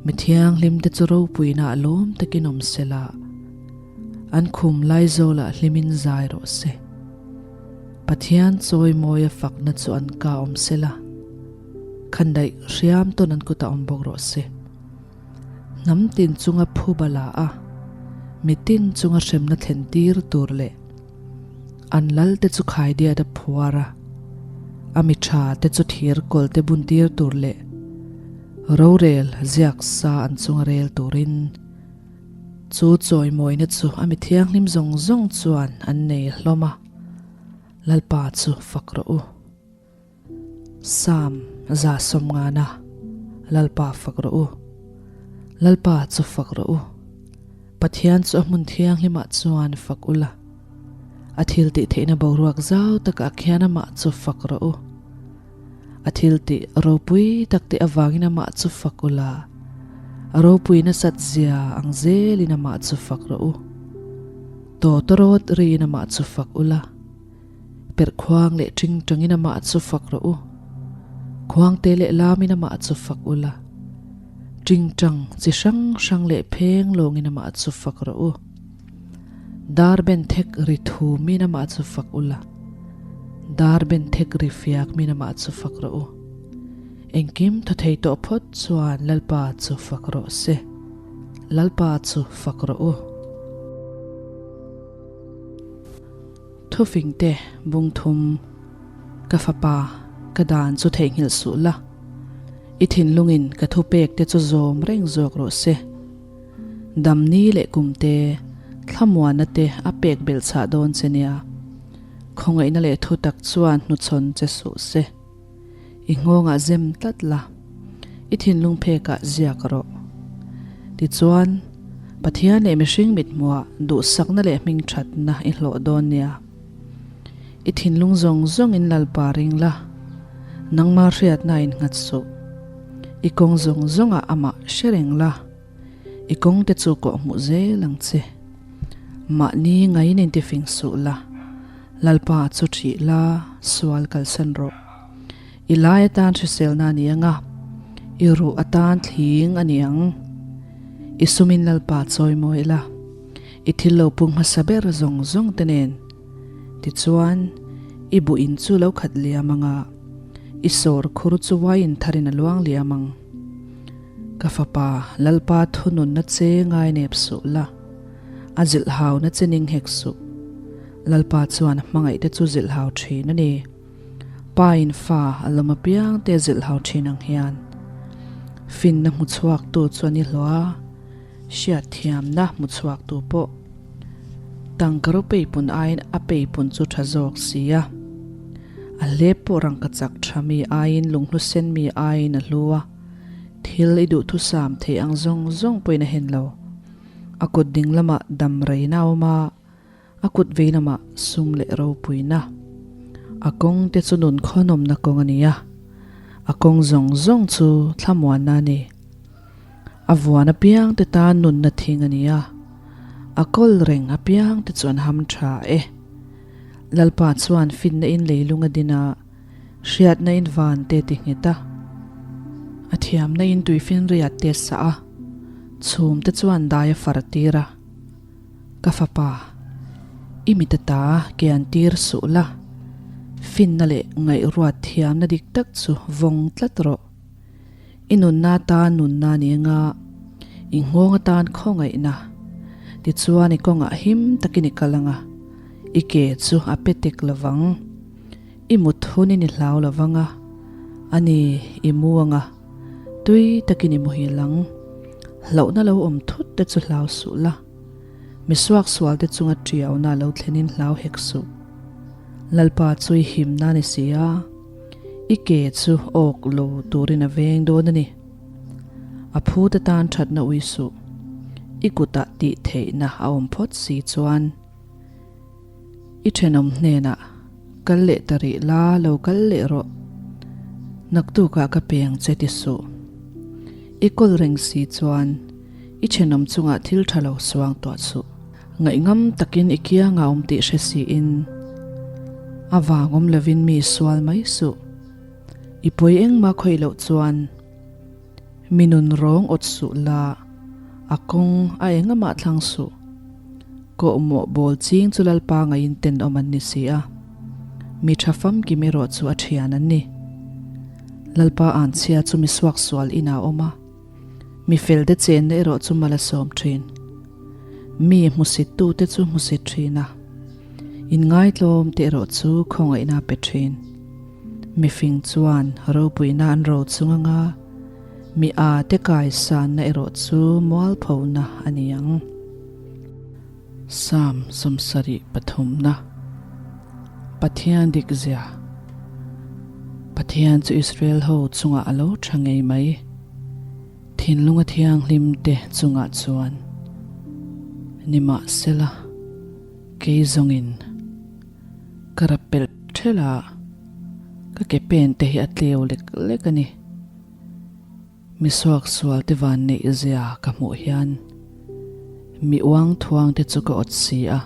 Mi thianghlimte chu ropuina ah lawm takin awm se la, an khum laizawlah hlimin zai rawh se. Pathian chawimawia fakna chu an ka awm se la, khandaih hriam tawn an kutah awm bawk rawh se. Hnam tin chunga phuba la a, mitin chunga hremna thlen tir tur leh an lal te chu khaidiat a phuar a, a mi tha te chu thir kawl te bun tir tur leh rorel ziak sa an chunga rel turin Chu chawimawina chu a mi thianghlim zawng zawng chuan an nei hlawm a, Lalpa chu fak rawh u. Salm 150 Lalpa fak rawh u. Lalpa chu fak rawh u. Pathian chu a hmun thianghlimah chuan fak ula, a thil tih theihna boruak zau takah khian amah chu fak rawh u. A thiltih ropui tak te avangin amah chu fak ula, a ropui nasat zia ang zelin amah chu fak rawh u. Tawtawrawt riin amah chu fak ula, perhkhuang leh tingtangin amah chu fak rawh u. Khuangte leh lamin amah chu fak ula, tingtang chi hrang hrang leh pheng lawngin amah chu fak rawh u. Dar ben thek ri thumin amah chu fak ula, dar ben thek ri fiak min amah chu fak rawh u. Engkim thaw thei tawh phawt chuan Lalpa chu fak rawh se. Lalpa chu fak rawh u. Thufingte bung thum, Ka fapa, ka dan chu theihnghilh suh la, i thinlungin ka thupek te chu zawm reng zawk rawh se. Damni leh kumte, thlamuanna te a pek belh chhah dawn che nia. Khawngaihna leh thutak chuan hnuchhawn che suh se. I nghawngah zem tlat la, i thinlung phekah ziak rawh. Tichuan, Pathian leh mihring mithmuah duhsakna leh hmingthatna i hlawh dawn nia. I thinlung zawng zawngin Lalpa ring la, nangma hriatna in nghat suh. I kawng zawng zawngah amah hre reng la, i kawng te chu kawh hmuh zel ang che. Mahni ngaiin intifing suh la, Lalpa chu ṭhih la, sual kalsan rawh. I lai atan hriselna a ni ang a, i ruh atan thling a ni ang. I sumin Lalpa chawimawi la, i thil lo pung hmasa ber zawng zawng te nen. Tichuan, i buh in chu lo khat liam ang a, i sawr khur chu wine tharin a luang liam ang. Ka fapa, Lalpa thununna che ngai nep suh la, a zilhhauna che ning hek suh. Lalpa chuan a hmangaihte chu zilhhau thin a ni. Pa in fa a lawm apiang te zilhhau thin ang hian. Finna hmu chhuaktu chu a ni hlawh a, hriatthiamna hmu chhuaktu pawh tangka ro peipun aiin a peipun chu tha zawk si a. A hlep pawh rangkachak tha mi aiin lunghlu sen mi aiin a hlu a, thil i duhthusam theih ang zawng zawng pawhin a hen lo. A kut ding lamah dam reina a awm a, a kut vei lamah sum leh ropuina. A kawng te chu nun khawnawmna kawng a ni a, a kawng zawng zawng chu thlamuanna a ni. A vuan apiang te tan nunna thing a ni a, a kawl reng apiang te chu an ham tha e. Lalpa chuan finna in leilung a din a, hriatna in van te ti nghet a, a thiamna in tuifinriat te sah a, chhum te chuan dai a far tir a. Ka fapa, i mit ata ke an tir suh la, finna leh ngaihruat thiamna dik tak chu vawng tlat rawh. I nunna atan nunna ni anga, i nghawng atan khawngaihna. Tichuan i kawngah him takin i kal anga, i ke chu a pe tek lovang. I mut hunin i hlau lovang a, a ni, i mu anga, tui takin i muhil ang. Hlauhna lo awm thut te chu hlau suh la, mi suaksual te chunga tiauna lo thlenin hlau hek suh. Lalpa chu i himna ni si a. I ke chu awk lo turin a veng dawn a ni. A phut atan thatna ui suh. I kutah tih theihna a awm phawt si chuan i thenawm hnenah kal leh ta rih la, lo kal leh rawh. Naktukah ka peng che ti suh. I kawl reng si chuan i thenawm chungah thil tha lo suang tuah suh. Ngaihngam takin i kiangah awm tih hre siin a vang awm lovin mi sual mai suh. I pawi engmah khawih loh chuan mi nun rawng awt suh la, a kawng a engamah thlang suh. Kawhmawh bawl ching chu Lalpa ngaiin tenawm an ni si a, mi tha famkim erawh chu a thian an ni. Lalpa anchhia chu mi suaksual inah a awm a. Mi felte chenna erawh chu mal a sawm thin. Mi hmusittute chu hmusit thin a, inngaitlawmte erawh chu khawngaihna a pe thin. Mi fing chuan ropuina an ro chung anga mi ate kaisanna erawh chu mualphona a ni ang. Psalm 73 na Pathian dik zia Pathian chu Israel ho chungah a lo tha ngei mai. Thinlunga thianghlim te chungah chuan nimahsela kei zawngin ka rap pelh thelh a, ka ke pen te hi a tleu lek lek a ni. Mi suaksual te van neih zia ka hmuh hian mi uang thuang te chu ka awt si a.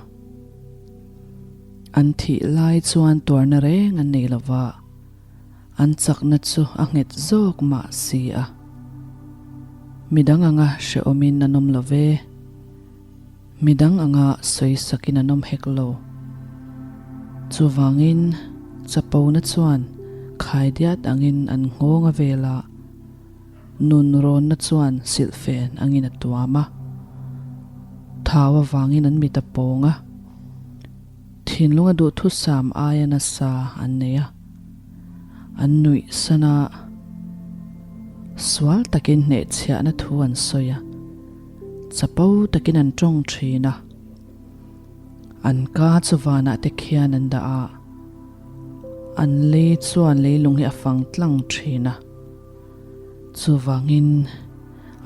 An thih lai chuan tuarna reng an nei lova, an chakna chu a nghet zawk mah si a. Midang anga hrehawmin an awm lo ve. Midang anga sawi sakin an awm hek lo. Chuvangin chapona chuan khaidiat angin an nghawng a vel a, nun rawnna chuan silhfen angin a tuam a. Thau avangin an mit a pawng a, thinlunga duhthusam aia nasa an nei a. An nuih san a, sual takin hnehchhiahna thu an sawi a. Chapo takin an tawng thin a, an ka chu vanah te khian an dah a, an lei chuan leilung hi a fang tlang thin a. Chuvangin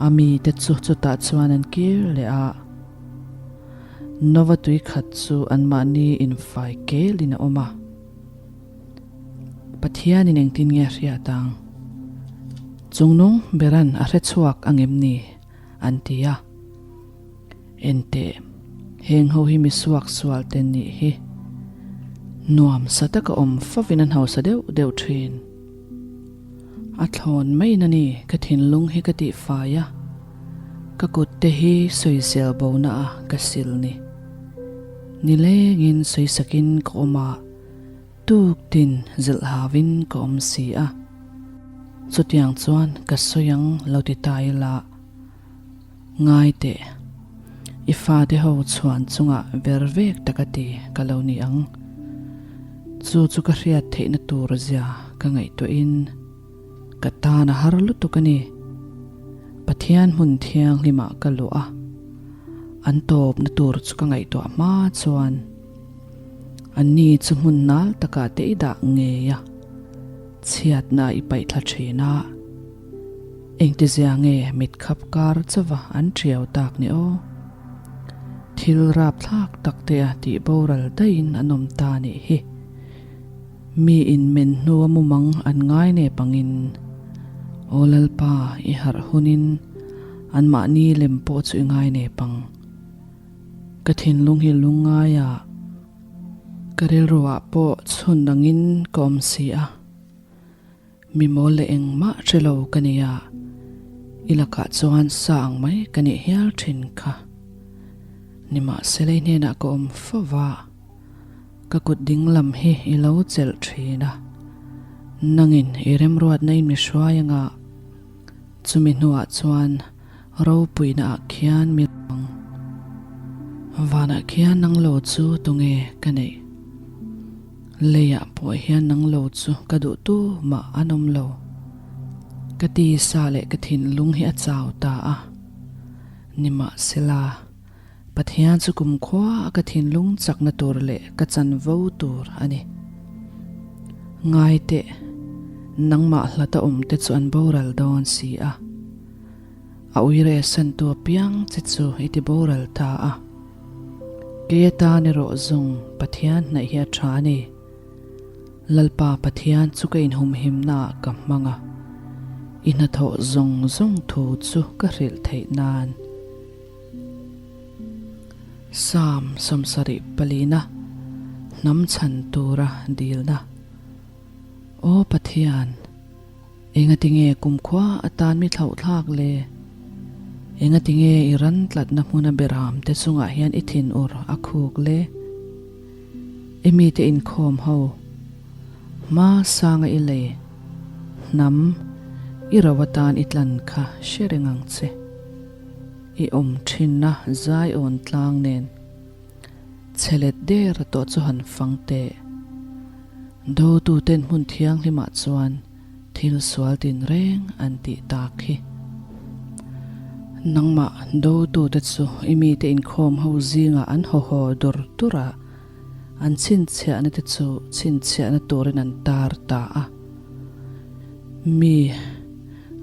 a mite chu chutah chuan an kir leh a, Nova tui khat chu anmahni infai kelin a awm a. Pathianin engtin nge a hriat ang? Chungnung beran a hre chhuak angem ni? An ti a. Enteh, heng ho hi mi suak sual te nih hi. Nuam sa taka awm fovin an hausa deuh deuh thin. A thlawn mai na ni ka thinlung hi ka tihfai a, ka kut te hi sawisel bona a ka sil ni. Nilengin sawisakin ka awm a. Tuk tin zilh hauin ka awm si a, chutiang chuan ka sawi ang lo ti ta ila, ngai teh, i fate ho chhuan chungah ver vek taka ti ka lo ni ang. Chu chu ka hriat theihna tur zia ka ngaihtuahin ka tan a har lutuk a ni. Pathian hmun thianghlimah ka luh a, an tawpna tur chu ka ngaihtuah hma chuan. Anni chu hmun nal takah te i dah ngei a, chhiatna i paih thla thin a. Engtizia nge mit khap kar chauva an ṭiau tak ni aw? Thil rapthlak tak te a tih boral daihin an awm ta nih hi. Mi in men hnua mumang an ngai nep angin, Aw Lalpa, i harh hunin anmahni lem pawh chu i ngai nep ang. Ka thinlung hi lungngai a, ka rilruah pawh chhun angin ka awm si a. Mi mawl leh engmah hre lo ka ni a, i lakah chuan sa ang mai ka nih hial thin kha. Nimahsela i hnenah ka awm fo va, ka kut ding lam hi i lo chelh thin a. Nangin i remruatna in mi hruai anga, chumi hnuah chuan ropuina ah khian mi ang. Vanah khian nang lo chu tunge ka neih? Leiah pawh hian nang lo chu ka duh tu mah an awm lo. Ka tisa leh ka thinlung hi a chau ta a. Nimahsela, Pathian chu kumkhua a ka thinlung chakna tur leh ka chanvo tur a ni. Ngai teh, nangmah hlata awmte chu an boral dawn si a. A uire santu apiang che chu i ti boral ta a. Kei atan erawh zawng Pathian hnaih hi a tha a ni. Lalpa Pathian chu ka inhumhimnaah ka hmang a, i hnathawh zawng zawng thu chu ka hrilh theih nan. Psalm 74 Hnam chhan tura dilna Aw Pathian! Engatinge kumkhua atan mi thlauhthlak le? Engatinge i ran tlatna hmuna beram te chungah hian i thinur a khuk le? I mite inkhawm ho, hma sanga i lei, hnam, i ro atan i tlan kha hre reng ang che. I awm thinna zaiawn tlang nen. Chhe let der tawh chu han fang teh. Dotuten hmun thianghlimah chuan thil sual tinreng an tih tak hi. Nangmah dotute chu i mite inkhawm ho zingah an haw haw dur dur a, an chhinchhiahna te chu chhinchhiahna turin an tar ta a. Mi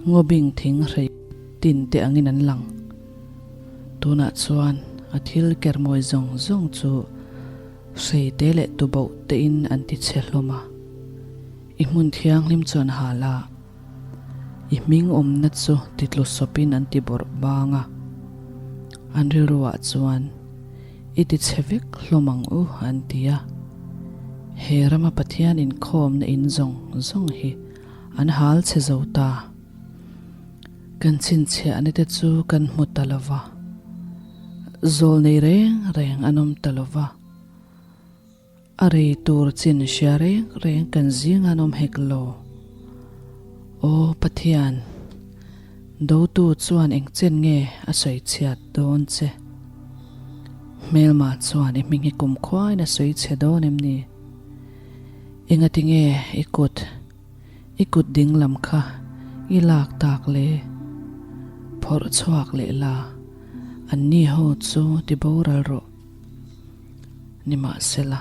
ngawbing thing hrei tin te angin an lang. Tunah chuan a thil kermawi zawng zawng chu hreite leh tuboh tein an ti chhe hlawm a. I hmun thianghlim chu an hal a, i hming awmna chu titlu sawpin an ti bawrh bang a. An rilruah chuan, I ti chhe vek hlawm ang u, an ti a. He rama Pathian inkhawmna in zawng zawng hi an hal chhe zo ta. Kan chhinchhiahna te chu kan hmu ta lo va, zawl nei reng reng an awm ta lo va, a rei tur chin hria reng reng kan zing an awm hek lo. Aw Pathian, dotu chuan eng chen nge a sawi chhiat dawn che? Hmelma chuan i hming hi kumkhuain a sawi chhe dawn em ni? Engatinge i kut I kut ding lam kha i lak tak le phawrh chhuak leh la, anni ho chu ti boral rawh. Nimahsela,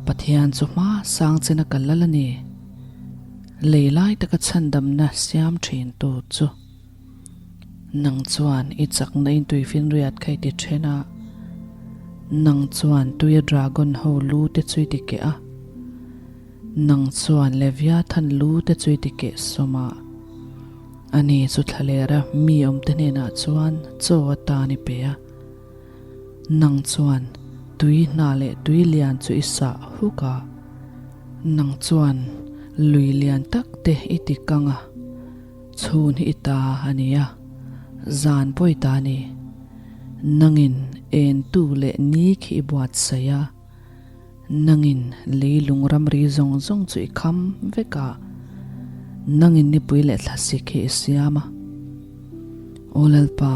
Pathian chu hma sang chena kal lal a ni. Lei lai taka chhandamna siam thin tu chu. Nang chuan i chakna in tuifinriat kha i ti then a, nang chuan tuia dragon ho lu te chu i ti keh a. Nang chuan Leviathan lu te chu i ti keh sawm a, ani chu thlalera mi awmte hnenah chuan chaw atan i pe a. Nang chuan tui hna leh tui lian chu i sah huk a, nang chuan lui lian tak te i ti kang a, chhun hi i ta a ni a, zan pawh i ta a ni. Nangin entu leh ni khi i buatsaih a. Nangin leilung ramri zawng zawng chu i kham vek a, nangin nipui leh thlasik hi i siam a. Aw Lalpa,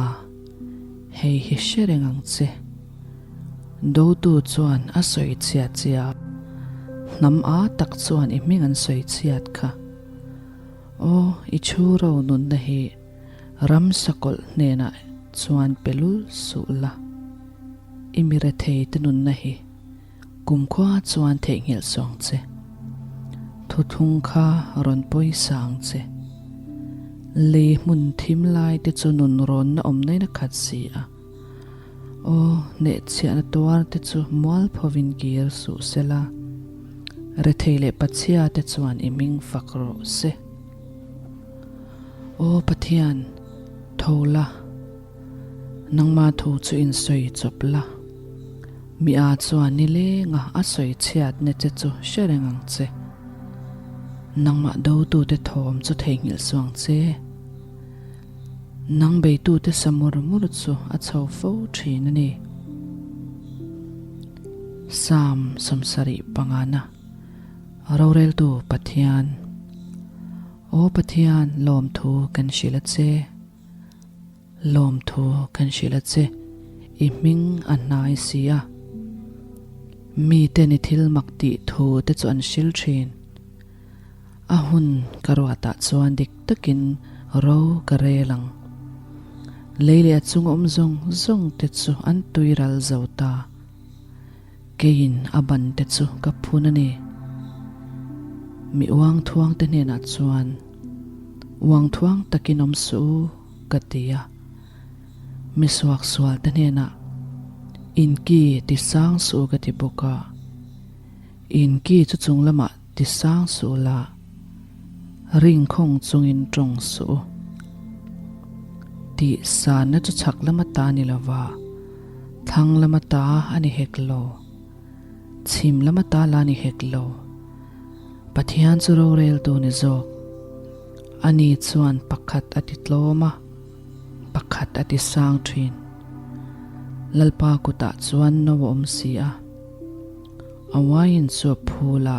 hei hi hre reng ang che. Dotu chuan a sawi chhiat che a, hnam a tak chuan i hming an sawi chhiat kha. Aw, i chhu ro nunna hi ramsa kawlh hnenah chuan pe lul suh la, i mi rethei te nunna hi. Kumkhua chuan theihnghilh suh ang che. Thuthlung kha rawn pawisa ang che. Lei hmun thim lai te chu nun rawnna awm nain a khat si a. Aw, hnehchhiahna tuar te chu mualphovin kir suh se la, rethei leh pachhia te chuan i hming fak rawh se. Aw Pathian, tho la, nangma thu chu insawi chawp la. Mi a chuan nilenga a sawi chhiatna che chu hre reng ang che. Nangmah dotute thawm chu theihnghilh suh ang che. Nang beitute sa mur mur chu a chho fo thin a ni. Psalm 75 na Roreltu Pathian Aw Pathian lawmthu kan hrilh a che. Lawmthu kan hrilh a che, i hming a hnai si a. Miten i thil mak tih thu te chu an hril thin. A hun ka ruatah chuan dik takin ro ka rel ang. Lei leh a chung awm zawng zawng te chu an tui ral zo ta. Keiin a ban te chu ka phun a ni. Mi uang thuang te hnenah chuan uang thuang takin awm suh u ka ti a. Mi suak sual te hnenah in ki ti sang suh u ka ti bawk a. In ki chu chung lamah ti sang suh la, ringkhawng chungin tawng suh u. Tih sanna chu chhak lama ta ni lova, thlang lama ta a ni hek lo, chhim lama ta la ni hek lo. Pathian chu roreltu ni zawk. Ani chuan pakhat a ti tlawm a, pakhat a ti sang thin. Lalpa kutah chuan no a awm si a. A wine chu a phul a,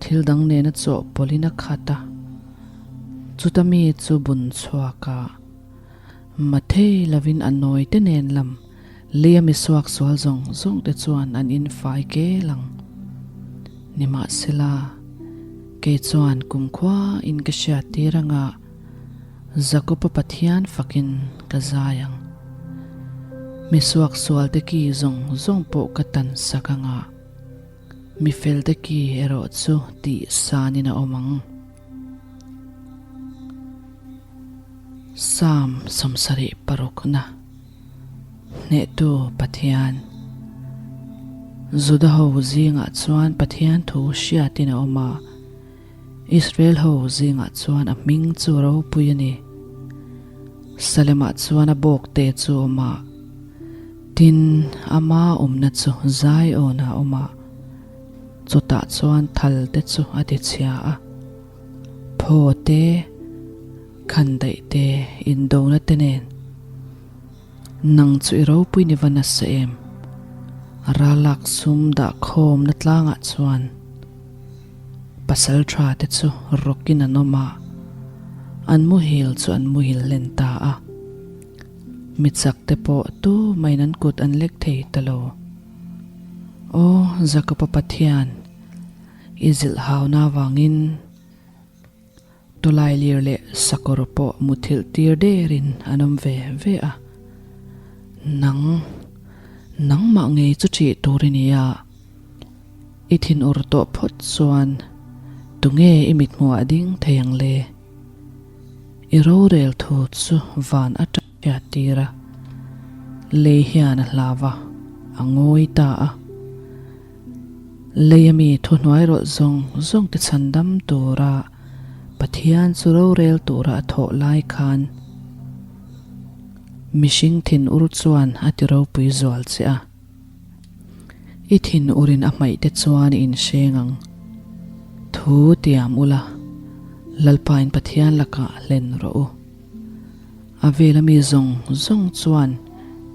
thil dang nena chawhpawlhin a khat a, chuta mi chu bun chhuak a, mathei lovin a nawi te nen lam leia mi suak sual zawng zawng te chuan an infai kel ang. Nimahsela, kei chuan kumkhua in ka hriat tir anga Jakob-a Pathian fakin ka zai ang. Mi suaksualte ki zawng zawng pawh ka tan sak anga, mi felte ki erawh chu tih sanin a awm ang. Psalm 76 na Hnehtu Pathian Juda ho zingah chuan Pathian thu hriatin a awm a. Israel ho zingah chuan a hming chu ropui a ni. Salemah chuan a bawk te chu a awm a, tin, ama awmna chu Zion-ah a awm a, chutah chuan thal te chu a ti chhia a, phaw te, khandaih te, indona te nen. Nang chu i ropui ni va nasa em? Ralak sum dah khawmna tlangah chuan. Pasal tha te chu rawkin an awm a, an muhil chu an muhil hlen ta a. Mi chak te pawh tu main an kut an lek thei ta lo. Aw Jakob-a Pathian, i zilh hauna avangin Tawlailir leh sakawr pawh muthilh tir derin an awm ve ve a. Nang, nangmah ngei chu ṭih tur i ni a. I thinur tawh phawt chuan tunge i mithmuh ah ding thei ang le? I rorel thu chu van aṭang hriat tir a, lei hian a hlau a, a ngawi ta a. Lei a mi thuhnuai rawlh zawng zawng te chhandam tura Pathian chu rorel tura a thawh lai khan mihring thinur chuan a ti ropui zual che a. I thinurin a hmaih te chuan i inhreng ang. Thu tiam ula, Lalpain Pathian lakah hlen rawh u. A vela mi zawng zawng chuan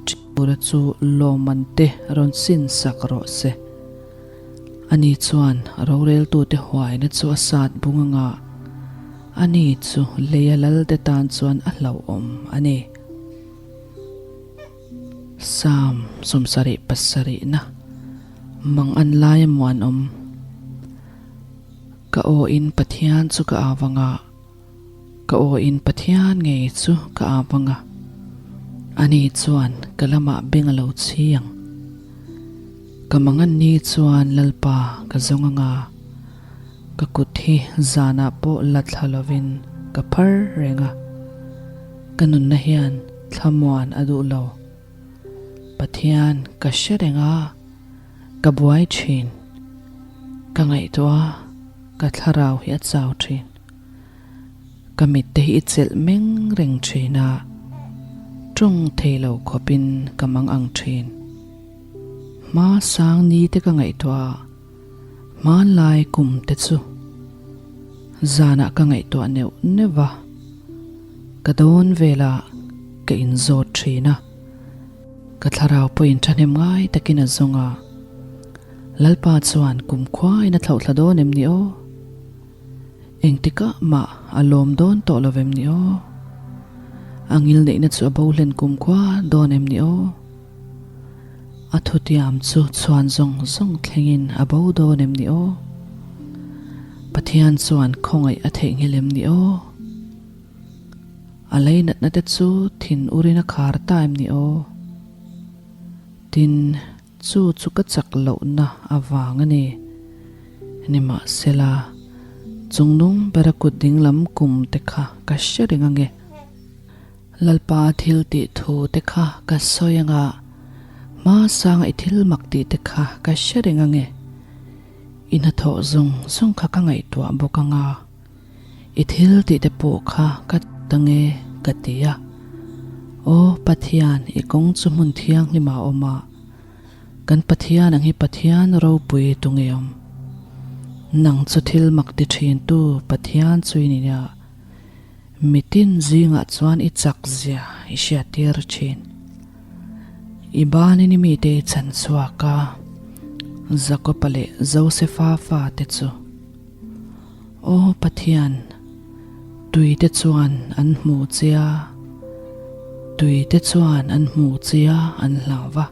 Ṭiura chu lawmman te rawn sin sak rawh se. Ani chuan roreltute huaina chu a sat bung anga, ani chu leia lalte tan chuan a hlauhawm a ni. Psalm 77 na Mang an laia muanawm Ka aw in Pathian chu ka au anga, Ka aw in Pathian ngei chu ka au anga, Ani chuan ka lamah beng a lo chhi ang. Ka mangan ni chuan Lalpa ka zawng anga, ka kut hi zanah pawh la thla lovin ka phar reng a, ka nunna hian thlamuan a duh lo. Pathian ka hre reng a, ka buai thin. Ka ngaihtuah a, ka thlarau hi a chau thin. Ka mitte hi i chelh meng reng thin a, tawng thei lo khawpin ka mang ang thin. Hma sang ni te ka ngaihtuah a, hmanlai kum te chu zanah ka ngaihtuah neuh neuh va, ka dawn velah ka inzawt thin a, ka thlarau pawhin thahnem ngai takin a zawng a, Lalpa chuan kumkhuain a thlauhthla dawn em ni aw? Engtikah mah a lawm dawn tawh lo vem ni aw? A ngil neihna chu a bo hlen kumkhua dawn em ni aw? A thutiam chu chhuan zawng zawng thlengin a bo dawn em ni aw? Pathian chuan khawngaih a theihnghilh em ni aw? A leinatna te chu thin urin a khar ta em ni aw? Tin. Chu chu ka chak lohna avang a ni. Nimahsela, chungnung bera kut dinglam kum te kha ka hre reng ange. Lalpa thil tih thu te kha ka sawi anga, hmasanga i thil mak tih te kha ka hre reng ange. I hnathawh zawng zawng kha ka ngaihtuah bawk anga. I thil tih te pawh kha ka ta nge ka ti a. Aw Pathian, i kawng chu hmun thianghlim ah a awm a, kan Pathian ang hi Pathian ropui tu nge awm? Nang chu thil mak ti thin tu Pathian chu i ni a, mitin zingah chuan i chak zia i hriattir thin. I banin i mite i chhan chhuak a, Jakopa leh Josefa fate chu. Aw Pathian, tuite chuan an hmu che a, tuite chuan an hmu che a an hlau va,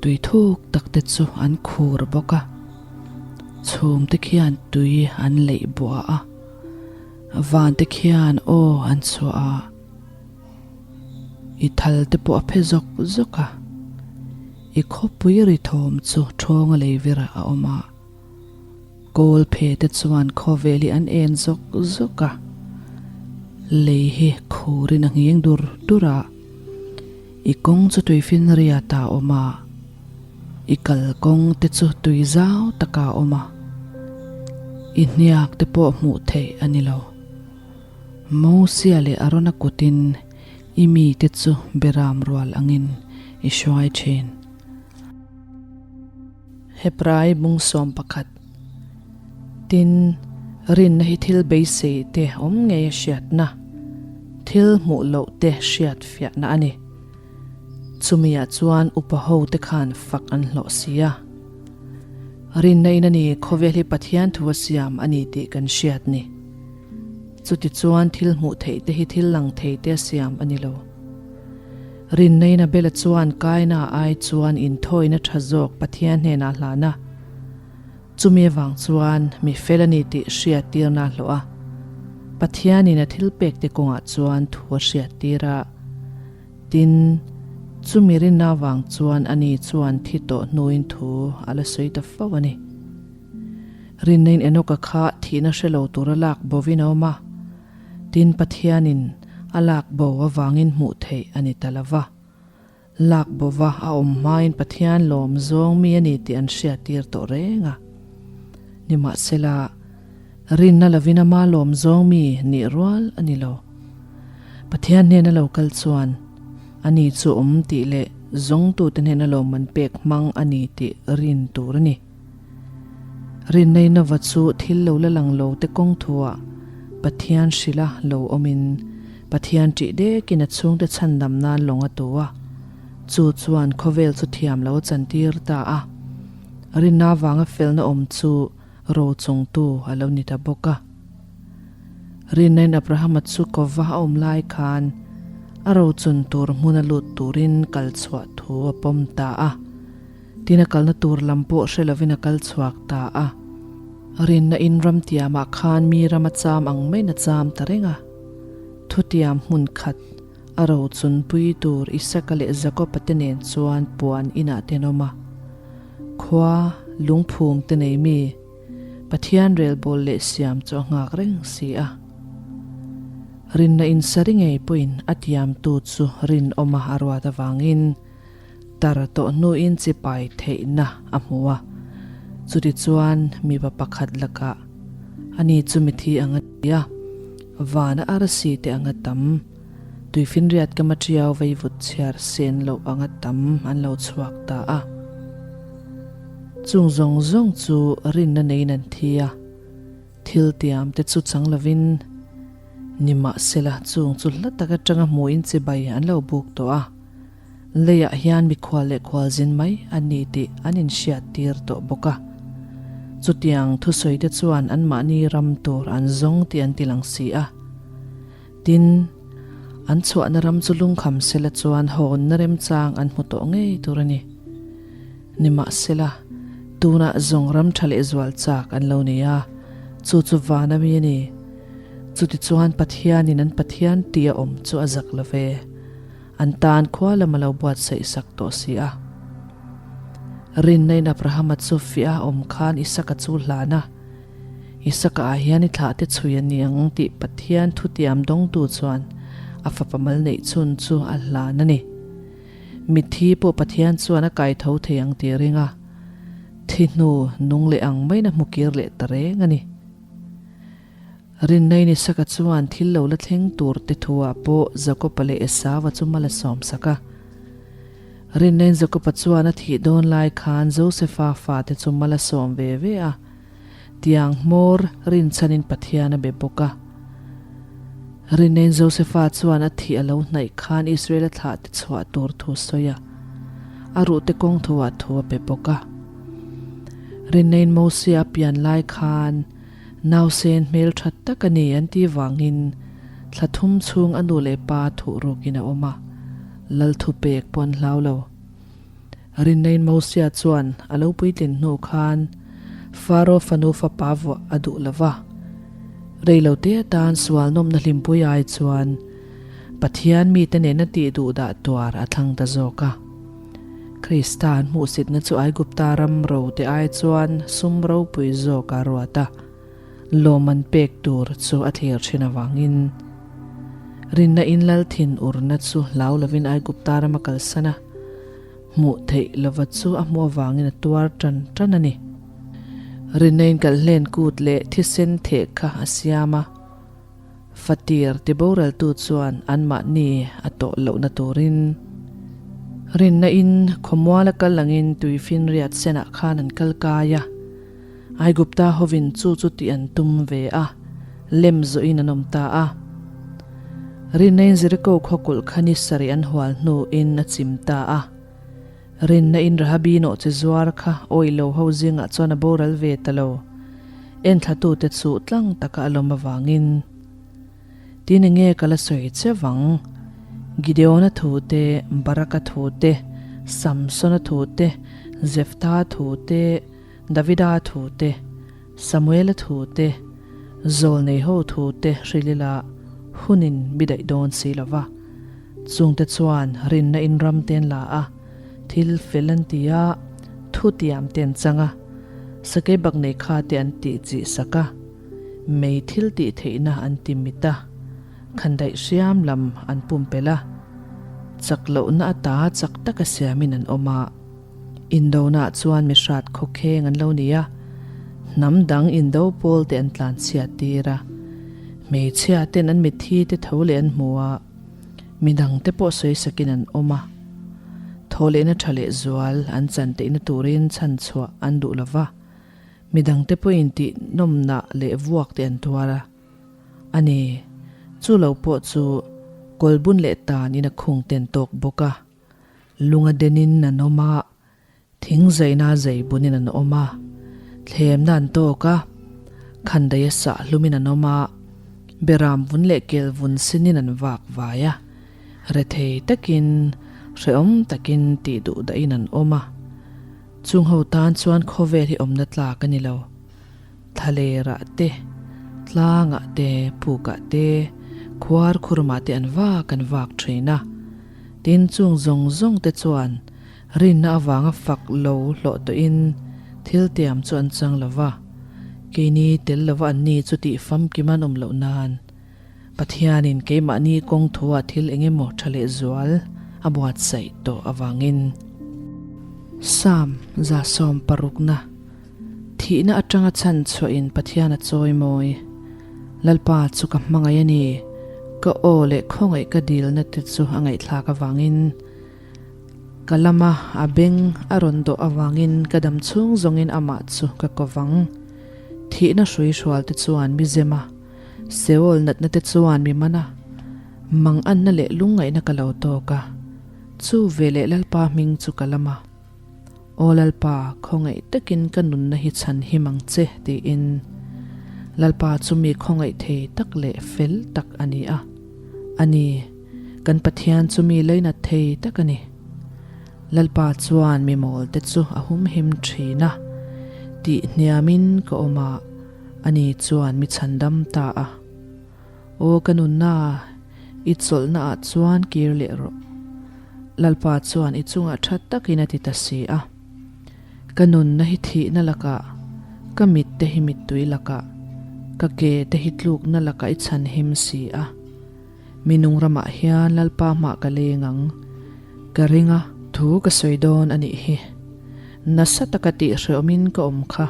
tui thuk tak te chu an khur bawk a, chhum te khian tui an leih buah a, van te khian aw an chhuah a, i thal te pawh a phe zawk zawk a, i khawpui ri thawm chu ṭhawnga lei virah a awm a. Kawl phe te chuan khawvel hi an en zawk zawk a, lei hi khurin a nghing dur dur a, i kawng chu tuifinriat ah a awm a, i kalkawng te chu tui zau takah a awm a, i hniak te pawh hmuh theih a ni lo. Mosia leh Arona kutin i mite chu beram rual angin i hruai thin. Hebrai bungsawm pakhat. Tin, rinna hi thil beisei te awm ngei a hriatna, thil hmuh loh te hriat fiahna a ni. Chumiah chuan upa ho te khan fak an hlawh si a. Rinna in a ni khawvel hi Pathian thu a siam a ni tih kan hriat ni. Chutichuan thil hmuh theih te hi thil lang thei te a siam a ni lo. Rinnain Abela chuan Kaina ai chuan inthawina tha zawk Pathian hnenah hlan a, chumi avang chuan mi fel a ni tih hriattirna a hlawh a. Pathianin a thilpekte kawngah chuan thu a hriattir a. Tin, chumi rinna avang chuan ani chuan thi tawh hnuin thu a la sawi ta fo a ni. Rinnain Enoka kha thihna hre lo tura lak bovin a awm a. Tin, Pathianin a lak bo avangin hmuh theih a ni ta lo va. Lak bova a awm hmain Pathian lawm zawng mi a ni tih an hriattir tawh reng a. Nimahsela, rinna lovin ama lawm zawng mi nih rual a ni lo. Pathian hnena lo kal chuan ani chu awm tih leh zawngtute hnena lawmman pek hmang a ni tih rin tur a ni. Rinnainova chu thil lo la lang lo te kawng thuah Pathian hrilha lo awmin Pathian ṭih dekin a chhungte chhandam nan lawng a tu a, chu chuan khawvel chu thiam lo a chantir ta a. Rinna vanga felna awm chu rochungtu a lo ni ta bawk a. Rinnain Abrahama chu kawva a awm lai khan a rochun tur hmuna lut turin kal chhuah thu a pawm ta a. Tin a kalna tur lam pawh hre lovin a kal chhuak ta a. Rinna in ram tiamah khan mi ram a cham ang maiin a cham ta reng a. Thutiam hmun khat a rochun pui tur Isaka leh Jakoba te nen chuan puan inah te an awm a. Khua lungphum te nei mi Pathian relbawl leh siam chu a nghak reng si a. Rinna insari ngei pawhin a tiamtu chu rinawma a ruat avangin tar tawh hnuin chipai theihna a hmu a. Chutichuan mipa pakhat lakah ani chu mithi ang a ti a, vana arsi te anga tam, tuifinriat kama tiau veivut chhiar sen loh anga tam an lo chhuak ta a. Chung zawng zawng chu rinna neiin an thi a, thil tiam te chu chang lovin nimahsela chung chu hla tak atanga hmuhin chibai an lo buk tawh a, leiah hian mikhual leh khualzin mai an ni tih an inhriat tir tawh bawk a. Chutiang thusawi te chuan anmahni ram tur an zawng tih an ti lang si a. Tin, an chhuahna ram chu lungkham sela chuan hawnna remchang an hmu tawh ngei tur a ni. Nimahsela, tunah zawng ram tha leh zual chak an lo nei a, chu chu van a mi a ni. Chutichuan Pathianin an Pathian tih a awm chu a zak lo ve. An tan khua lam a lo buatsaih sak tawh si a. Rinna in Abrahama chu fiah a awm khan Isaka chu hlan a. Isaka ah hian i thlah te chhui a ni ang tih Pathian thutiam dawngtu chuan a fapa mal neih chhun chu a hlan a ni. Mitthi pawh Pathian chuan a kai tho thei ang tih a ring a, thi hnu nung leh ang maiin a hmu kir leh ta reng a ni. Rinnain Isaka chuan thil lo la thleng tur te thuah pawh Jakoba leh Esauva chu mal a sawmsak a. Rinnain Jakoba chuan a thih dawn lai khan Josefa fate chu mal a sawm ve ve a. Tiang hmawr rinchhanin Pathian a be bawk a. Rinnain Josefa chuan a thih a lo hnaih khan Israel-a thlahte chhuah tur thu sawi a, a ruhte kawng thuah thu a pe bawk a. Rinnain Mosia a pian lai khan nausen hmeltha tak a ni an tih vangin thla thum chhung a nu leh pa thuh rukin a awm a, lal thupek pawh an hlau lo. Rinnain Mosia chuan a lo puitlin hnu khan Faro fanu fapa vuah a duh lo va. Reilote atan sual nawmna hlimpui ai chuan Pathian mite nena tih duh dah tuar a thlang ta zawk a. Krista an hmuhsitna chu Aigupta ram rote ai chuan sum ropui zawk a ruat a. Lawm an pek tur chu a thlir thin avangin rinna in lal thin urna chu hlau lovin Aigupta ram a kalsan a, hmuh theih lova chu a hmuh avangin a tuar tan tan a ni. Rinna in kalhlen kut leh thisen theh kha a siam a, Fatir ti boraltu chuan anmahni a tawh lohna turin rinna in khawmuala kal angin tuifinriat senah khan an kal kai a. Aigupta hovin chu chu tih an tum ve a, lem zawhin an awm ta a. Rinna in Jeriko khaw kulh kha ni sarih an hual hnuin a chim ta a. Rinna in Rahabi nawh chi zuar kha awih lo ho zingah chuan a boral ve ta lo. Enthlatute chu tlang taka a lawm avangin, Tin enge ka la sawi che vang? Gideona thu te, Baraka thu te, Samsona thu te, Jeftha thu te, Davida thu te, Samuela thu te, Zawlnei ho thu te hrilh ila hunin mi daih dawn si lo va. Chungte chuan rinna in ram te an la a, thil fel an ti a, thu tiam te an chang a, sakei bak nei kha te an tih chih sak a, mei thil tih theihna an ti mit a, khandaih hriam lam an pumpelh a, chak lohna ata chak taka siamin an awm a. Indonaah chuan mi hrat khawkheng an lo ni a, hnam dang indo pawl te an tlanchhiat tir a, hmeichhia ten an mitthi te tho leh an hmu a, midang te pawh sawisakin an awm a, thawhlehna tha leh zual an chan teihna turin chhanchhuah an duh lo va, midang te pawhin tih nawmnah leh vuak te an tuar a. A ni, chu lo pawh chu kawlbun leh tan in a khung ten tawk bawk a. Lunga denin an awm a, thing zaina zai bunin an awm a, thlemna an tawk a, khandaia sah hlumin an awm a, beram vun leh kel vun sinin an vak vai a, rethei takin, hrehawm takin tih duh dahin an awm a. Chung ho tan chuan khawvel hi awmna tlak a ni lo. Thlalerah te, tlangah te, pukah te, khuar khurmah te an vak an vak thin a. Tin, chung zawng zawng te chuan Rinna avanga fak lo hlawh tawhin thil tiam chu an chang lo va, keini tel lova anni chu tih famkim an awm loh nan Pathianin keimahni kawng thuah thil eng emaw tha lehzual a buatsaih tawh avangin. Psalm 160na Thihna atanga chhan chhuahin Pathian a chawi mawi. Lalpa chu ka hmangaih a ni, ka aw leh khawngaih ka dilna te chu a ngaihthlak avangin. Ka lama a beng a rawn dawh avangin ka dam chhung zawngin amah chu ka ko vang. Thihna hrui hrual te chuan mi zem a, Seol natna te chuan mi man a, mang anna leh lungngaihna ka lo tawk a, chu veleh Lalpa hming chu ka lam a. Aw Lalpa, khawngaih takin ka nunna hi chhan him ang che, tiin. Lalpa chu mi khawngaih thei tak leh fel tak a ni a. A ni, kan Pathian chu mi leinat thei tak a ni. Lalpa chuan mi mawlte chu a humhim thin a, tih hniamin ka awm a, ani chuan mi chhandam ta a. Aw ka nunna, i chawlhna ah chuan kir leh rawh. Lalpa chuan i chungah that takin a ti ta si a. Ka nunna hi thihna lakah, ka mit te hi mittui lakah, ka ke te hi tlukna lakah i chhanhim si a. Mi nung ramah hian Lalpa hmah ka leng ang. Ka ring a, thu ka sawi dawn a nih hi. Nasa taka tihhrehawmin ka awm kha.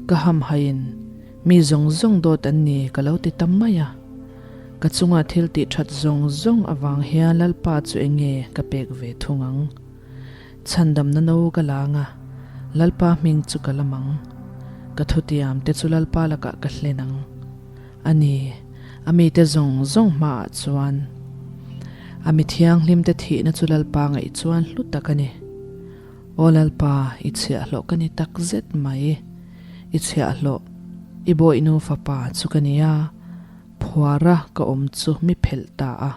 Ka hamhaiin mi zawng zawng dawt an ni ka lo ti ta mai a. Ka chunga thil tih that zawng zawng avang hian Lalpa chu eng nge ka pek ve thung ang? Chhandamna no ka la ang a, Lalpa hming chu ka lam ang. Ka thutiam te chu Lalpa lakah ka hlen ang. A ni, a mite zawng zawng hmaah chuan. A mi thianghlimte thihna chu Lalpa ngaih chuan hlu tak a ni. Aw Lalpa, i chhiahhlawh ka ni tak zet mai. I chhiahhlawh, i bawihnu fapa chu ka ni a, phuara ka awm chu mi phelh ta a.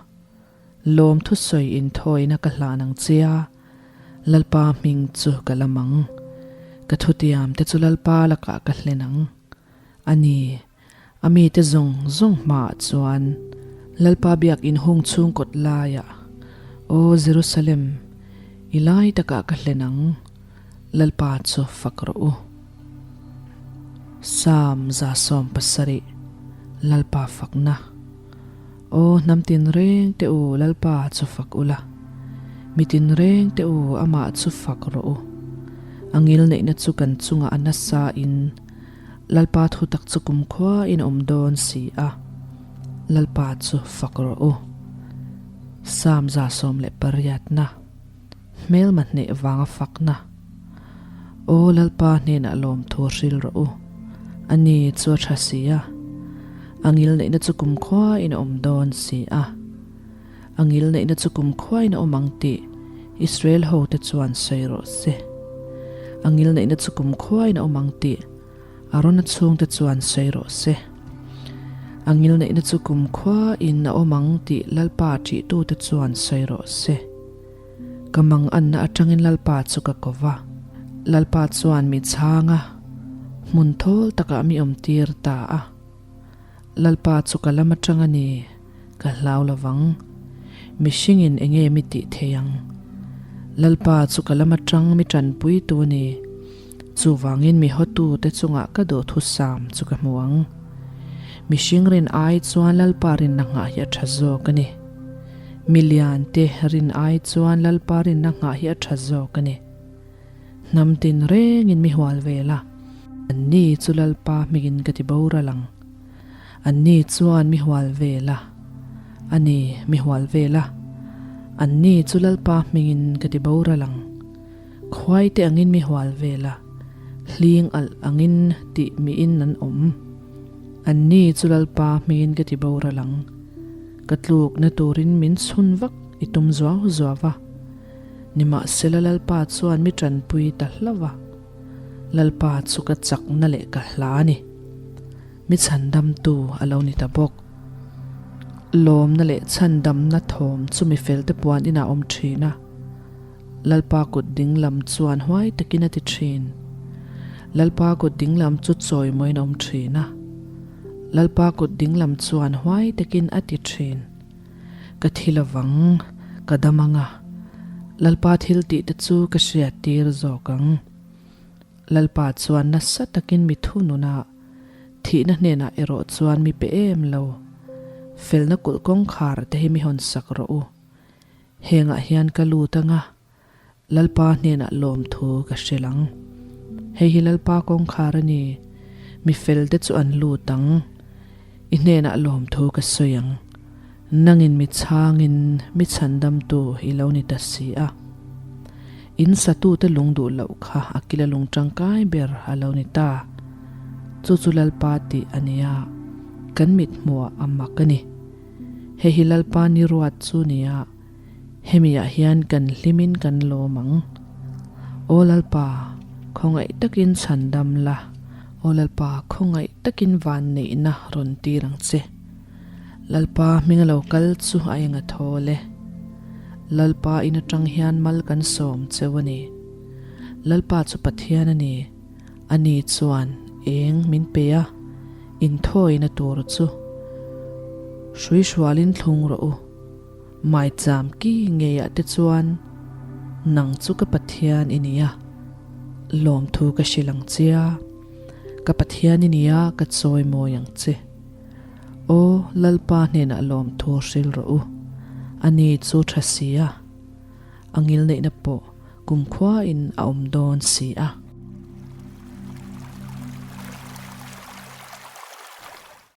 Lawm thusawi inthawina ka hlan ang che a, Lalpa hming chu ka lam ang. Ka thutiam te chu Lalpa lakah ka hlen ang. A ni, a mite zawng zawng hmaah chuan Lalpa biakinn hung chhung kawt laiah, Aw Jerusalem, i lai takah ka hlen ang, Lalpa chu fak rawh u. Psalm 170, Lalpa fakna. Aw hnam tinreng te u Lalpa chu fak ula, mi tinreng te u amah chu fak rawh u. A ngil neihna chu kan chungah a nasa in Lalpa thutak chu kumkhua in a awm dawn si a, Lalpa chu fak rawh u. Psalm 118 na Hmelma hneh vanga fakna. Aw Lalpa hnenah lawmthu hril rawh u. A ni chu a tha si a. A ngil neihna chu kumkhua in a awm dawn si a. A ngil neihna chu kumkhua in a awm ang tih Israel hote chuan sawi rawh se. A ngil neihna chu kumkhua in a awm ang tih Arona chhungte chuan sawi rawh se. A ngil neihna chu kumkhua in a awm ang tih Lalpa ṭihtute chuan sawi rawh se. Ka mang anna atangin Lalpa chu ka ko va. Lalpa chuan mi chhang a, hmun thawl takah mi awm tir ta a. Lalpa chu ka lam atang a ni, ka hlau lo vang. Mihringin enge mi tih thei ang? Lalpa chu ka lam atang mi tanpui tu a ni, chuvangin mi hawtu te chungah ka duhthusam chu ka hmu ang. Mihring rin ai chuan Lalpa rinna nghah hi a tha zawk a ni. Mi lian te rin ai chuan Lalpa rinna nghah hi a tha zawk a ni. Hnam tin rengin mi hual vel a, anni chu Lalpa hmingin ka ti boral ang. Anni chuan mi hual vel a, a ni, mi hual vel a, anni chu Lalpa hmingin ka ti boral ang. Khuai te angin mi hual vel a, hling alh angin tih miin an awm. Anni chu Lalpa hmingin ka ti boral ang. Ka tlukna turin min chhun vak i tum zuau zuau va. Nimahsela Lalpa chuan mi tanpui ta hlauh a. Lalpa chu ka chakna leh ka hla a ni. Mi chhandamtu a lo ni ta bawk. Lawmna leh chhandamna thawm chu mi felte puan inah a awm thin a. Lalpa kut dinglam chuan huai takin a ti thin. Lalpa kut dinglam chu chawimawiin a awm thin a. Lalpa kut dinglam chuan huai takin a ti thin. Ka thi lovang, ka dam ang a. Lalpa thil tihte chu ka hriattir zawk ang. Lalpa chuan nasa takin mi thunun a, thihna hnenah erawh chuan mi pe em lo. Felna kulh kawngkhar te hi mi hawn sak rawh u. Hengah hian ka lut anga, Lalpa hnenah lawmthu ka hrilh ang. Hei hi Lalpa kawngkhar a ni, mi felte chu an lut ang. I hnenah lawmthu ka sawi ang. Nangin mi chhangin mi chhandamtu i lo ni ta si a. In satute lung duh loh kha a kila lung tangkai ber a lo ni ta. Chu chu Lalpa tih a nia, kan mithmuah a mak a ni. Hei hi Lalpa ni ruat chu nia. Hemi ah hian kan hlimin kan lawm ang. Aw Lalpa, khawngaih takin chhandam la, Aw Lalpa, khawngaih takin vanneihna rawn tir ang che. Lalpa hming a lo kal chu a eng a thawl e. Lalpa in atang hian mal kan sawm cheu a ni. Lalpa chu Pathian a ni, ani chuan eng min pe a, inthawina tur chu hruihrualin thlung rawh u. Maicham ki ngeiah te chuan nang chu ka Pathian i ni a, lawmthu ka hrilh ang che a, ka Pathian i ni a, ka chawimawi ang che. Aw, Lalpa hnenah lawmthu hrilh rawh u, ani chu tha si a, a ngilneihna pawh kumkhuain a awm dawn si a.